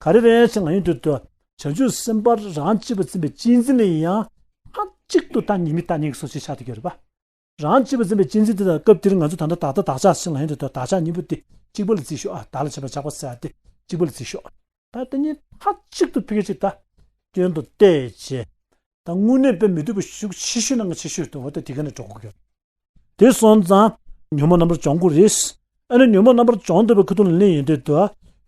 ག་རེ་རེད་ཅེ་ན་ཡིན་དུས་དུ། བྱང་ཆུབ་སེམས་དཔའ་རང་གཅེས་པར་འཛིན་པའི་གཅེས་འཛིན་ལ་ཡང་མཐའ་གཅིག་ཏུ་ད་ཉེས་དམིགས་བལྟ་ཉེས་ཀྱི་སོ་སོའི་ཆ་དེ་གྱུར་པ། རང་གཅེས་པར་འཛིན་པའི་གཅེས་འཛིན་དེ་དང་སྐབས་འདིར་ང་ཚོ་ད་ལྟ་བདག་ལྟ་བདག་ཆགས་ཕྱིན་ལ་ཡིན་དུས་དུ། བདག་ཆགས་གཉིས་པོ་དེ་གཅིག་པ་ལ་བརྩིས་ཤོག་ཨ། བདག་ལ་ཆགས་པ་ཆགས་པ་ཟེར་དེ་གཅིག་པ་ལ་བརྩིས་ཤོག་ད་དེ་གཉིས་མཐའ་གཅིག་ཏུ་ཕ་གི་གཅིག་ད་སྐྱོན་དུ་བལྟས་བྱས། ད་དངོས་གནས་དཔེ་མི་སྡུག་པ་ཤུགས་ཆེ་ཤོས་ནང་གི་ཆེ་ཤོས་དུ་འོ་ད་དེ་ག་ནས་འགྲོ་དགོས་ཀྱི་ཡོད། དེ་སོང་ཙང་ཉོན་མོངས་རྣམ་པར་སྦྱོང་དགོས་རེད། ཨ་ནི་ཉོན་མོངས་རྣམ་པར་སྦྱོང་ཐུབ་པའི་ཁ་ཐུག་ལ་ལན་ཡིན་དུས་དུ།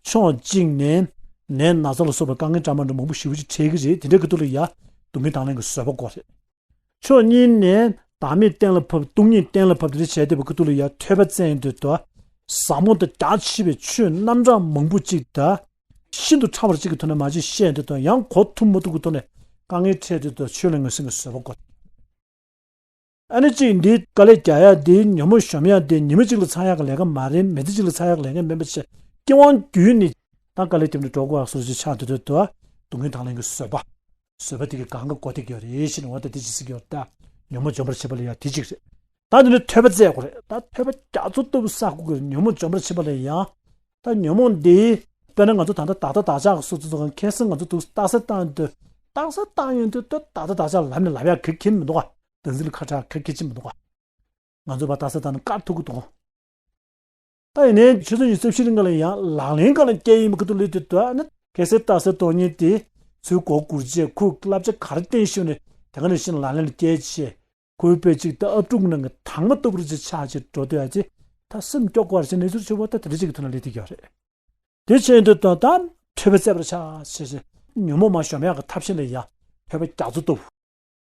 ཕྱོགས་གཅིག་ནས་ནད་ན་ཚ་ལ་སོགས་པའི་དཀའ་ངལ་འདྲ་མི་འདྲ་མང་པོ་ཞེ་པོ་ཅིག་འཕྲད་ཀྱི་རེད། དེ་འདྲའི་ཁ་ཐུག་ལ་ཡ་སྡུག་བསྔལ་དང་ལེན་གྱི་བཟོད་པ་དགོས་རེད། ཕྱོགས་གཉིས་ནས་བདག་མེད་གཏན་ལ་ཕབ། སྟོང་ཉིད་གཏན་ལ་ཕབ། དེ་འདྲ་བྱས་བསྡད་པའི་ཁ་ཐུག་ལ་ཡ་ཐོས་པ་བཙལ་ཡོང་དུས་དུ། ཟབ་མོ་དང་རྒྱ་ཆེ་བའི་ཆོས་རྣམ་གྲངས་མང་པོ་ཅིག་དང་། ཤིན་ཏུ་ཕྲ་བ་ཅིག་གི་ཐོག་ནས་མ་ཅིག་བཤད་ཡོང་དུས་དུ། ཡང་གོ་ཐུབ་མ་ཐུབ་ཀྱི་ཐོག་ནས་དཀའ་ངལ་འཕྲད་དུས་དུ་ཆོས་ལ་ངོས་འཛིན་གྱི་བཟོད་པ་དགོས། ཨ་ནི་གཅིག་འདི་དཀའ་ལས་རྒྱག་ཡག་འདི། ཉོན་མོངས་གཞོམ་ཡག་འདི་ཉི་མ་གཅིག་ལ་ཚར་ཡག་གི་ལས་ཀ་མ་རེད། མི་ཚེ་གཅིག་ལ་ཚར་ཡག་གི་ལས་ཀ་མིན་པ་བྱས། སྐྱེ་བ་རྒྱུན་ནས་ད་དཀའ་ལས་བརྒྱབ་ནས་འགྲོ་དགོས་ཡག་སོ་སོ་ཅིག་ཆགས་དུས་དུ་དུ། སྡུག་བསྔལ་དང་ལེན་གྱི་བཟོད་པ། བཟོད་པ་དེ་གི་གང་ག་གོ་ཐིག་ཡོད་རེད་ཞེས་ནས། འོ་ད་དེ་ཅི་ཟིག་ཡོད་ད། ཉོན་མོངས་འཇོམས་པར་བྱེད་པ་ལ་ཡ་དེ་གཅིག་རེད། ད་དེ་ནས་ཐོས་པ་བཙལ་དགོས་རེད། ད་ཐོས་པ་རྒྱ་མཚོ་ལྟ་བུ་བསགས་དགོས་ཀྱི་རེད། ཉོན་མོངས་འཇོམས་པར་བྱེད་པ་ལ་ཡ། ད་ཉོན་མོངས་འདི། དཔེར་ན་ང་ཚོ་ད་ལྟ་བདག་ལྟ་བདག་ཆགས་ཀྱི་སོ་སོ་ཚོ་གང་ཁེ་སང་ང་ཚོ་འདུག་རྟགས་གསལ་བཏང་ཡོང་དུས། རྟགས་གསལ་བཏང་ཡོང་དུས་ད་བདག་ལྟ་བདག་ཆགས་ལབ་ནས་ལབ་ཡག་གི་ཁྱད་མི་འདུག་ག་བདག་འཛིན་ལ་ཁ་གྲག་གི་ཁྱད་ཅི་མི་འདུག་ག་ང་ཚོ་བ་རྟགས་གསལ་བཏང་ནས་བཀག་ཐུབ་ཀྱི་འདུག་ད་ཡིན་ནའི་ཆུ་ཚོད་ཉི་ཤུ་རྩ་བཞི་རིང་ག་ལ་ཡང་ལག་ལེན་ག་ལ་སྐྱེལ་ཡིན་པ་ཁུ་ཐུག་ལུས་དུས་དུ། ཨ་ནི་གལ་སྲིད་རྟགས་གསལ་རྟོགས་མཁན་དེ་ཚུར་མགོ་སྒུར་བྱས། ཁོས་བསླབ་བྱ་ག་རེ་བསྟན་ཤོག་ནས་དེ་ག་ནས་ཤིན་ལག་ལེན་ལ་སྐྱེལ་བྱས། ཁོའི་དཔེ་གཅིག་ད་ཨབ་ཕྲུག་ནང་གི་དྭངས་མ་ལྟ་བུ་ཅིག་ཆགས་བྱས་འགྲོ་སྡོད་ཡ་ཅིག་ད་སེམས་སྐྱོ་དགོས་པ་ཞིག་གནས་ཚུལ་ཆེ་བོ་ད་དེ་འདྲ་ཅིག་གི་ཐོག་ན་སླེབས་བསྡད་ཀྱི་ཡོད་རེད། དེ་བྱས་དུས་ད་ད་ཐོས་པ་བཙལ་བར་བྱ་ཞེས་བྱས། ཉོན་མོངས་མ་གཞོམ་ཡག་གི་ཐབས་ཤེས་ལ་ཡ་ཐོས་པ་རྒྱ་མཚོ་ལྟ་བུ།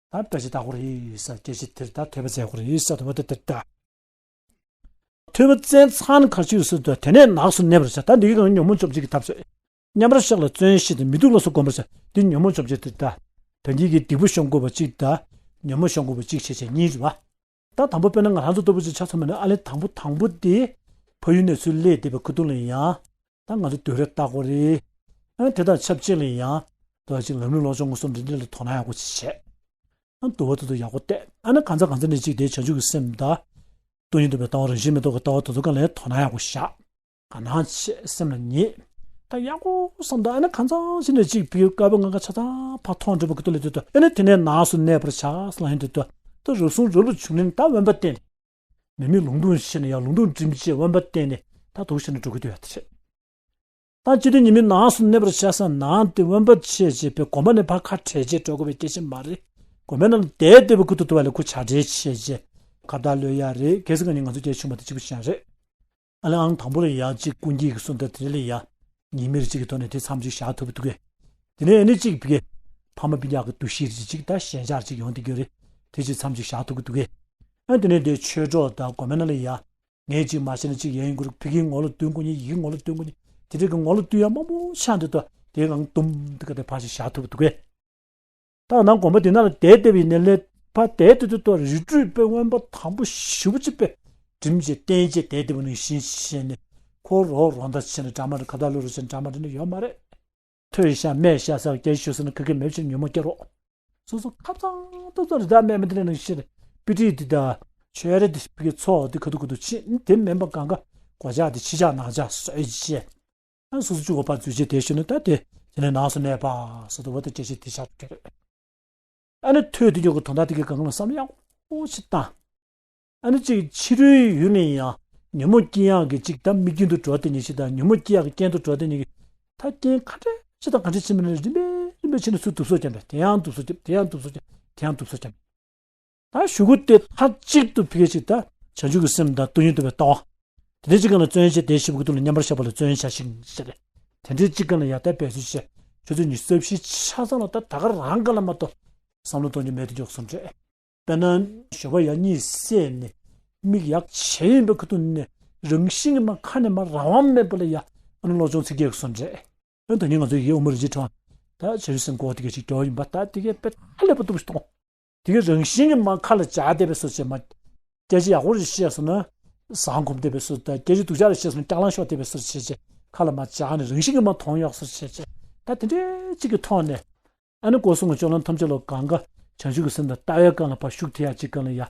ད་དཔེ་ཆ་ལྟ་དགོས་རེད་ཟེར། སྐད་ཆ་དེར་ད་ཐོས་པ་བཙལ་དགོས་རེད་ཟེར་དུས་ད་དེ་ལྟ། ཐོས་པ་བཙལ་ཚར་ན་ག་རེ་བྱེད་དགོས་ཟེར་དུས། དེ་ནས་ནགས་སུ་གནས་པར་བྱ། ད་འདི་གི་སྒང་ཉོན་མོངས་བཅོམ་བྱེད་ཀྱི་ཐབས་ཤེས། མཉམ་པར་བཞག་ལ་བརྩོན་ཤེས་དང་། མི་སྡུག་ལ་སོགས་བསྒོམ་པར་བྱ། འདི་ཉོན་མོངས་བཅོམ་བྱེད་དེ་ད། ད་འདི་གི་སྡིག་པ་གཞོམ་དགོས་པ་གཅིག་དང་། ཉོན་མོངས་གཞོམ་དགོས་པ་གཅིག་བྱས་བྱས་གཉིས་རེད་བ། ད་དང་པོ་དཔེར་ན་ང་རང་ཚོ་ལྟ་བུ་ཅིག་ཆ་མཚོན་པ་ན། ཨ་ལས་དང་པོ་དང་པོ་དེ་ཕ་ཡུལ་ནས་ཚུར་སླེབས་བསྡད་པའི་ཁུ་ཐུག་ལ་ཡང་། ད་ང་ཚོ་སྡོད་ར་ལྟ་དགོས་རེད། ཨ་དེ་དང་ཆབས་ཅིག་ལ་ཡང་། ད་ཅིག་ལམ་རིམ་ལོ་ཆུང་ངུ་སོགས་འདི་འདྲ་ལ་དོ་སྣང་ཡག་པོ་ཅིག་བྱས། ཨ་དུ་བ་དུ་དུ་ཡག་པོ་བལྟས། ཨ་ནི་གང་ཚ་གང་ཚ་ནས་ཅིག་དེ་བྱང་ཆུབ་ཀྱི་སེམས་དང་། སྟོང་ཉིད་རྟོགས་པའི་ལྟ་བ། རང་བཞིན་མེད་རྟོགས་ཀྱི་ལྟ་བ་དེ་ཚོ་ག་ལ་དོ་སྣང་ཡག་པོ་བཞག་ག་ནང་ཆེ་སེམས་ལ་ཉེ། ད་ཡག་པོ་བསམ་དང་། ཨ་ནི་གང་ཚང་ཞིག་ནས་ཅིག་བི་དཀར་པོ་ང་ག་ཆ་ཚང་ཕར་མཐོང་འགྲོ་བ་གི་ཐོག་ལ་དུས་དུ། ཨ་ནི་དེ་ནས་ནགས་སུ་གནས་པར་བྱ་ཟེར་ལ་ཡིན་དུས་དུ། ད་རབ་བྱུང་རབ་ལ་བྱུང་ནས་ད་དབེན་པ་བསྟེན་ནས། མི་མེད་ལུང་སྟོང་ཞིག་ནས་ཡང་ལུང་སྟོང་འགྲིམ་བྱས་དབེན་པ་བསྟེན་ནས་ད་འདུག་བྱས་ནས་འགྲོ་གི་འདུག་ཡ་དེ་རེད། ད་སྤྱིར་དུ་ཉི་མའི་ནགས་སུ་གནས་པར་བྱ་ཟེར་ནའང་དེ་དབེན་པ་བྱས་བྱས་པའི་དགོན་པ་ནས་ཕར་ཁ་བྲལ་བྱས་འགྲོ་དགོས་པའི་སྐད་ཆ་མ་རེད། དགོན་པའི་ནང་ལ་བསྡད་བསྡད་པའི་ཁུ་ཐུག་ཏུ་བ་ལས་ཁོ་བྱ་བྲལ་བྱས་བྱས་ཁ་བརྡ་གློད་ཡ་རེད། གལ་སྲིད་ང་ནི་ང་ཚོ་སྐྱེས་ཆུང་མ་དེ་གཅིག་པུ་ཞིག་རེད། ཨ་ལས་ཨང་དང་པོ་ལ་ཡ་གཅིག་ཀུན་མཁྱེན་གྱི་གསུང་དེ་དེ་ལ་ཡ་ཉིན་མི་རེ་གཅིག་གི་ཐོག་ནས་དེ་མཚམས་གཅིག་བཞག་ཐུབ་ཀྱི་འདུག་གས། དེ་ནས་ཨ་ནི་གཅིག་བི་གས་ཕ་མ་སྤུན་ཀྱག་གི་འདུ་ཤེས་རེ་གཅིག་ད་ཞེན་ཆགས་གཅིག་ཡོང་བསྡད་ཀྱི་རེད། དེ་གཅིག་མཚམས་གཅིག་བཞག་ཐུབ་ཀྱི་འདུག་གས། ཨ་དེ་ནས་དེ་ཆོས་གྲོགས་དང་སྒོམ་པའི་ནང་ལ་ཡ། ངས་ཅིག་མ་ཤེས་ན་ཅིག་ཡན་ཡིན་དགོས་རེད། ཕ་གིའི་ངོ་ལོག་སྟོན་དགོས་ནི། ཡི་གེའི་ངོ་ལོག་སྟོན་དགོས་ནི། དེ་འདྲའི་གི་ངོ་ལོག་སྟོན་ཡ་མང་པོ་ཆགས་འདུག་ད། དེའི་སྒང་དུམ་དེ་ག་དེ་ཕར་ཞིག་བཞག་ཐུབ་འདུག་གས། ད་ནང་དགོན་པ་དེ་ནང་ལ་བསྡད་བསྡད་པའི་ནས་ལས་ཕར་བསྡད་དུས་དུས་ཏོ་རི་ཁྲོད་དཔེ་དབེན་པ་དམ་པོ་ཞེ་པོ་ཅིག་དཔེ་བསྒྲིམས་བྱས་བསྟེན་བྱས་བསྡད་བསྡད་པ་ནང་བཞིན་བྱས་ནས། ཁོ་རོགས་རོགས་ཟླ་བྱས་ནས་འདྲ་མ་འདྲ་ཁ་བརྡ་བློ་རུ་བྱས་ནས་འདྲ་མ་འདྲ་ནི་ཡོད་མ་རེད། ཐོས་ཤག་སྨྲས་ཤག་ཟེར་སྐད་ཆ་ཤོད་ཟེར་ན་ག་གེ་མེད་བྱས་ཉོན་མོངས་སྐྱེ་རོགས། སོ་སོ་ཁ་ཚང་ཏོག་ཙམ་རི་དྭགས་སྨྲས་མི་དེ་ནས་ནང་བཞིན་དཔེ་ཁྲིད་འདི་དང་ཆོས་ར་འདི་ཕ་གི་ཚོགས་འདི་ཁ་ཐུག་ཁ་ཐུག་ཕྱིན། དེ་མིན་པ་གང་ག་སྒོ་ལྕགས་འདི་ཕྱི་ལྕགས་ནང་ལྕགས་བཟོས་བྱས། ཨ་སོ་སོ་བཅུག་གོ་པ་འཛུལ་བྱས་དེ་ཤོད་ན་ད་དེ་དེ་ནས་ནང་སོ་གནས་པ་སོ་ད་བ་ད་སྐད་ཆ་དེ་ཆགས་ཀྱི་རེད། ཨ་ནི་ཐོས་དུས་ཀྱི་གོ་དོན་དག་དེ་གི་སྒང་ལ་བསམ་ཡག་པོ་ཞིག་བཏང་། ཨ་ནི་ཅིག་ཕྱི་རོལ་ཡུལ་ནས་ཡང་ཉོན་མོངས་སྐྱེ་ཡག་གི་ཅིག་ད་མི་རྒྱུན་དུ་འགྲོ་དེ་ཉིད་ཞིག་དང་ཉོན་མོངས་སྐྱེ་ཡག་གི་རྐྱེན་དུ་འགྲོ་དེ་ཉིད་ཀྱི་ད་རྐྱེན་ག་འདྲ་ཞིག་དང་ག་འདྲ་ཞིག་མིན་ན་རིམ་པས་རིམ་པས་ཕྱིན་ནས་སུ་དུབ་སོ་བརྒྱབ་པས་དེ་ཡང་དུབ་སོ་བརྒྱབ། དེ་ཡང་དུབ་སོ་བརྒྱབ། དེ་ཡང་དུབ་སོ་བརྒྱབ། ད་གཞུག་གུ་དེ་མཐའ་གཅིག་ཏུ་ཕ་གི་ཅིག་ད་བྱང་ཆུབ་ཀྱི་སེམས་དང་སྟོང་ཉིད་རྟོགས་པའི་ལྟ་བ། དེ་འདྲའི་ཅིག་སྒང་ལ་བརྩོན་བྱས་དེ་ཞིབ་ཀྱི་ཐོག་ལ་མཉམ་པར་བཞག་པ་ལ་བརྩོན་བྱ་ཞིང་ཞེས་རེད། དེ་འདྲའི་ཅིག་སྒང་ལ་ཡ་ད་འབད་རྩོལ་བྱས་ཆུ་ཚོད་ཉི་ཤུ་རྩ་བཞི་ཆ་ཚང་ལ་ད་ད་ག་རང་སྒང་ལ་མ་གཏོགས་བསམ་བློ་གཏོང་རྒྱུ་མེད་དུ་འཇོག་སོང་རེད། དཔེར་ན་ཞོགས་པ་ཡར་གཉིད་སད་ནས་མིག་ཡར་ཕྱེ་ཡིན་པའི་ཁ་ཐུག་ནས་རང་བཞིན་གྱིས་མར་ཁ་ནས་མར་རང་དབང་མེད་པ་ལ་ཡ་ཨ་ནི་བློ་སྦྱོང་ཚིག་སྐྱེལ་སོང་རེད། ཨ་ད་ནི་ང་ཚོ་ཡི་གེ་དབུ་མ་རིན་ཆེན་ཕྲེང་བ་ད་བྱང་ཆུབ་སེམས་སྐོར་དེ་ག་ཅིག་འགྲོ་ཡིན་པ་ད་དེ་གས་དཔེ་ཧ་ལས་པ་སྟོབས་ཤིག་གཏོང་། དེ་གའི་རང་བཞིན་གྱིས་མར་ཁ་ལ་འཇགས་བསྡད་པའི་བཟོ་བྱས་མ། སྐད་ཆ་ཡག་པོ་རེ་བཤད་སོང་ན་བཟང་གོམས་བསྡད་པའི་བཟོ་དང་། སྐད་ཆ་སྡུག་ཅག་རེ་བཤད་སོང་ན་སྐྱག་ལང་ཤོར་བསྡད་པའི་བཟོ་བྱས་བྱས་ཁ་ལ་མར་འཇགས་ནས་རང་བཞིན་གྱིས་མར་མཐོང་ཡག་བཟོ་བྱས་བྱས། ད་དེ་འདྲའི་གཅིག་གི་ཐོག་ནས་ཨ་ནི་སྒོ་གསུམ་གྱི་སྤྱོད་ལམ་ཐམས་ཅད་ལ་གང་ག་བྱང་ཆུབ་ཀྱི་སེམས་དང་ལྟ་བའི་སྒང་ལ་ཕར་ཤུགས་ཐེབས་ཡག་གཅིག་སྒང་ལ་ཡ།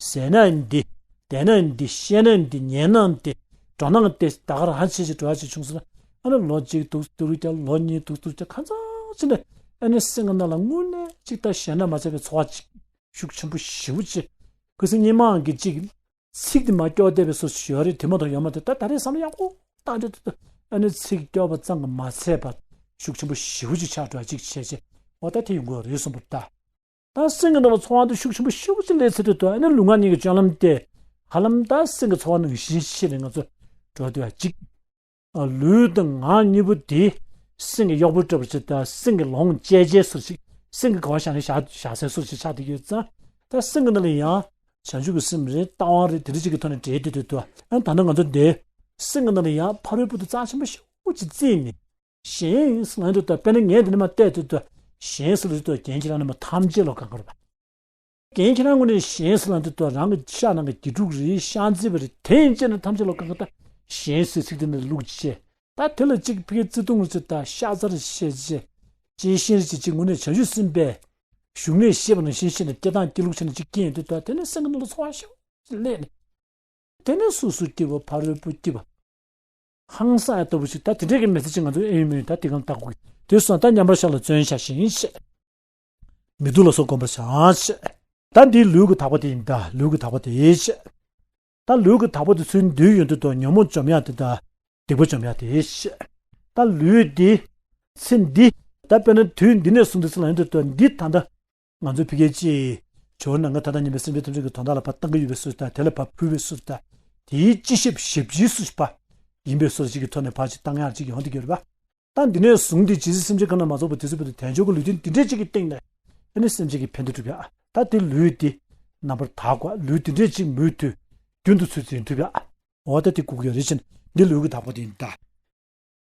ཟས་ན་འདི། བསྡད་ན་འདི། བཤད་ན་འདི། ཉན་ན་འདི། འགྲོ་ན་འདི། ད་ག་རང་བྱས་བྱས་འགྲོ་ཡག་ཅིག་བྱུང་སོང་ན། ཨ་ནི་ལོ་གཅིག་འདུག་འདུག་རྒྱ་ལོ་གཉིས་འདུག་འདུག་རྒྱ་ཁ་ཚང་ཕྱིན་ནས་ཨ་ནི་སེམས་ཀྱི་ནང་ལ་དངོས་གནས་ཅིག་ད་ཞེ་དྲག་མ་བྱས་པའི་ཚོར་བ་ཅིག་ཤུགས་ཆེན་པོ་ཞེ་པོ་ཅིག་ཁུ་སིམ་སྙེ་མ་གི་ཅིག་ཚིག་དེ་མར་སྐྱོར་བསྡད་པའི་བཟོ་ཞིག་ཡོད་རེད། དེ་མ་གཏོགས་ཡོད་མ་རེད། ད་ད་རེས་བསམ་བློ་ཡག་པོ་བཏང་དུས་ད་ཨ་ནི་ཚིག་སྐྱོར་བ་ཙམ་གྱིས་མ་ཚད་པར་ཤུགས་ཆེན་པོ་ཞེ་པོ་ཅིག་ཆགས་འགྲོ་ཅིག་བྱས་བྱས། འོ་ད་དེ་ཡོང་གི་རེད་གསུངས་པ་རེད་ད། ད་སེམས་ཀྱི་ནང་ལ་ཚོར་བ་འདི་ཤུགས་ཆེན་པོ་ཞེ་པོ་ཅིག་སླེབས་ཚར་དུས་ད་ཨ་ནི་ལུས་ངག་གཉིས་ཀྱི་སྤྱོད་ལམ་དེ་ཧ་ལམ་ད་སེམས་ཀྱི་ཚོར་བ་ནང་བཞིན་བྱས་ནས་ང་ཚོ་འགྲོ་སྡོད་ཡག་ཅིག་ལུས་དང་ངག་གཉིས་པོ་དེ་སེམས་ཀྱི་གཡོག་པོ་འདྲ་པོ་ཅིག་དང་སེམས་ཀྱི་ལོངས་སྤྱད་བྱེད་སོགས་ཤིག་སེམས་ཀྱི་ག་བ་བཞག་ནས་བཞག་བཞག་སའི་སོགས་ཤིག་ཆགས་བསྡད་ཡོད་ཙང་། ད་སེམས་ཀྱི་ནང་ལ་ཡང་བྱང་ཆུབ་ཀྱི་སེམས་རེད། ལྟ་བ་རེད། དེ་འདྲ་ཅིག་གི་ཐོག་ནས་འབྲེལ་བསྡད་དུས་ད་ཨ་ད་ནི་ང་ཚོ་འདི་སེམས་ཀྱི་ནང་ལ་ཡང་ཕ་རོལ་པོ་དེ་རྩ་ཆེན་པོ་ཞེ་པོ་ཅིག་བརྩིས་ནས་གཞན་ཟེར་ལབ་དུས་ད་དཔེར་ན་ངས་འདི་ནས་མར་བལྟས་དུས་ད་གཞན་ཟེར་ལབ་དུས་ད་རྒན་ཁྱེད་རང་རྣམས་ཐམས་ཅད་ལ་གང་ག་རེད་པ། རྒན་ཁྱེད་རང་ངོས་ནས་གཞན་ཟེར་ལབ་དུས་ད་རང་གི་ཤ་ནང་གི་དགེ་ཕྲུག་རེད། ཤ་མཛེས་པ་རེད། དེ་ཡིན་ཕྱིར་ན་ཐམས་ཅད་ལ་གང་ག་ད་གཞན་ཟེར་ཚིག་དེ་ནས་བླུགས་བྱས། ད་དེ་ལ་གཅིག་ཕ་གི་བརྩེ་དུང་རེ་ཅིག་དང་ཤ་ཚ་རེ་བཤད་བྱས། གཅེས་ཤིང་རེ་ཅིག་ཅིག་ངོས་ནས་བྱང་ཆུབ་སེམས་དཔའི་བཞུགས་གནས་ཤེས་པ་ནང་བཞིན་ཤེས་ནས་སྐྱེ་སྟངས་སྐྱེ་ལུགས་བྱས་ནས་ཅིག་སྐྱེ་ཡོང་དུས་ད་དེ་ནས་སེམས་ཀྱི་ནང་ལ་ཚོར་བ་ཞེ་པོ་ཅིག་སླེབས་ནས། དེ་ནས་སོ་སོ་སྐྱིད་པ་ཕ་རོལ་པོ་སྐྱིད་པ། ཧང་སང་ཡག་ལྟ་བུ་ཞིག་ད་དེ་འདྲའི་གི་མི་ཚེ་ཅིག་ང་ཚོ་ཨེ་ཡིན་མིན་ད་དེ་གང་ལྟ་དགོས་ཀྱི་དེ་སོང་ད་མཉམ་པར་བཞག་ལ་བརྩོན་བྱ་ཞིང་བྱེད། མི་སྡུག་ལ་སོགས་བསྒོམ་པར་བྱ་ཞེས། ད་འདིའི་ལུས་ཀྱི་དག་པ་དེ་ཡིན་ད། ལུས་ཀྱི་དག་པ་དེ་ཞེས། ད་ལུས་ཀྱི་དག་པ་དེ་ཚུར་འདུས་ཡོང་དུས་ད་ཉོན་མོངས་འཇོམས་ཡག་དེ་དང་སྡིག་པ་འཇོམས་ཡག་དེ་ཞེས། ད་ལུས་འདི། ཚེ་འདི། ད་དཔེར་ན་དུས་འདི་ནས་བཟུང་སྟེ་ཚེ་ལ་ཡོང་དུས་ད་འདི་ད་ལྟ་ང་ཚོ་ཕ་གི་ཅིག་ཇོ་བོ་ནམ་མཁའི་མཐའ་དང་མཉམ་པའི་སེམས་ཅན་ཐམས་ཅད་ཀྱི་དོན་དག་ལ་ཕར་བཏང་གི་ཡོད་པའི་སུ་དང་། དེ་ལ་ཕར་ཕུལ་བའི་སུ་དང་། དེའི་སྤྱི་ཞབས་ཞབས་ཕྱིའི་སུ་པ་ཡིན་པའི་སོ་ཞིག་གི་ཐོག་ནས་ཕར་ཅིག་བཏང་ཡག་ཅིག་ཡོང་དུས་ཡོད་རེད་པ། ད་འདི་ནས་བཟུང་སྟེ་ཇི་སྲིད་སེམས་ཅན་གང་རྣམས་མ་རྫོགས་པ་དེ་ཚེ་བར་དུ་དལ་འབྱོར་གྱི་ལུས་རྟེན་འདི་འདྲས་ཅིག་གི་སྟེང་ནས་ཨ་ནི་སེམས་ཅན་གྱི་ཕན་བདེ་སྒྲུབ་ཡག་ད་དེ་ལུས་འདི་རྣམ་པར་དག་པ། ལུས་འདི་འདྲས་ཅིག་མུ་མཐུད་རྒྱུན་དུ་ཚུར་འཛིན་ཐུབ་ཡག་འོ་ད་དེ་དགོས་ཀྱི་ཡོད་རེད་ཅེ་ན། འདི་ལུས་ཀྱི་དག་པ་དེ་ཡིན་ད།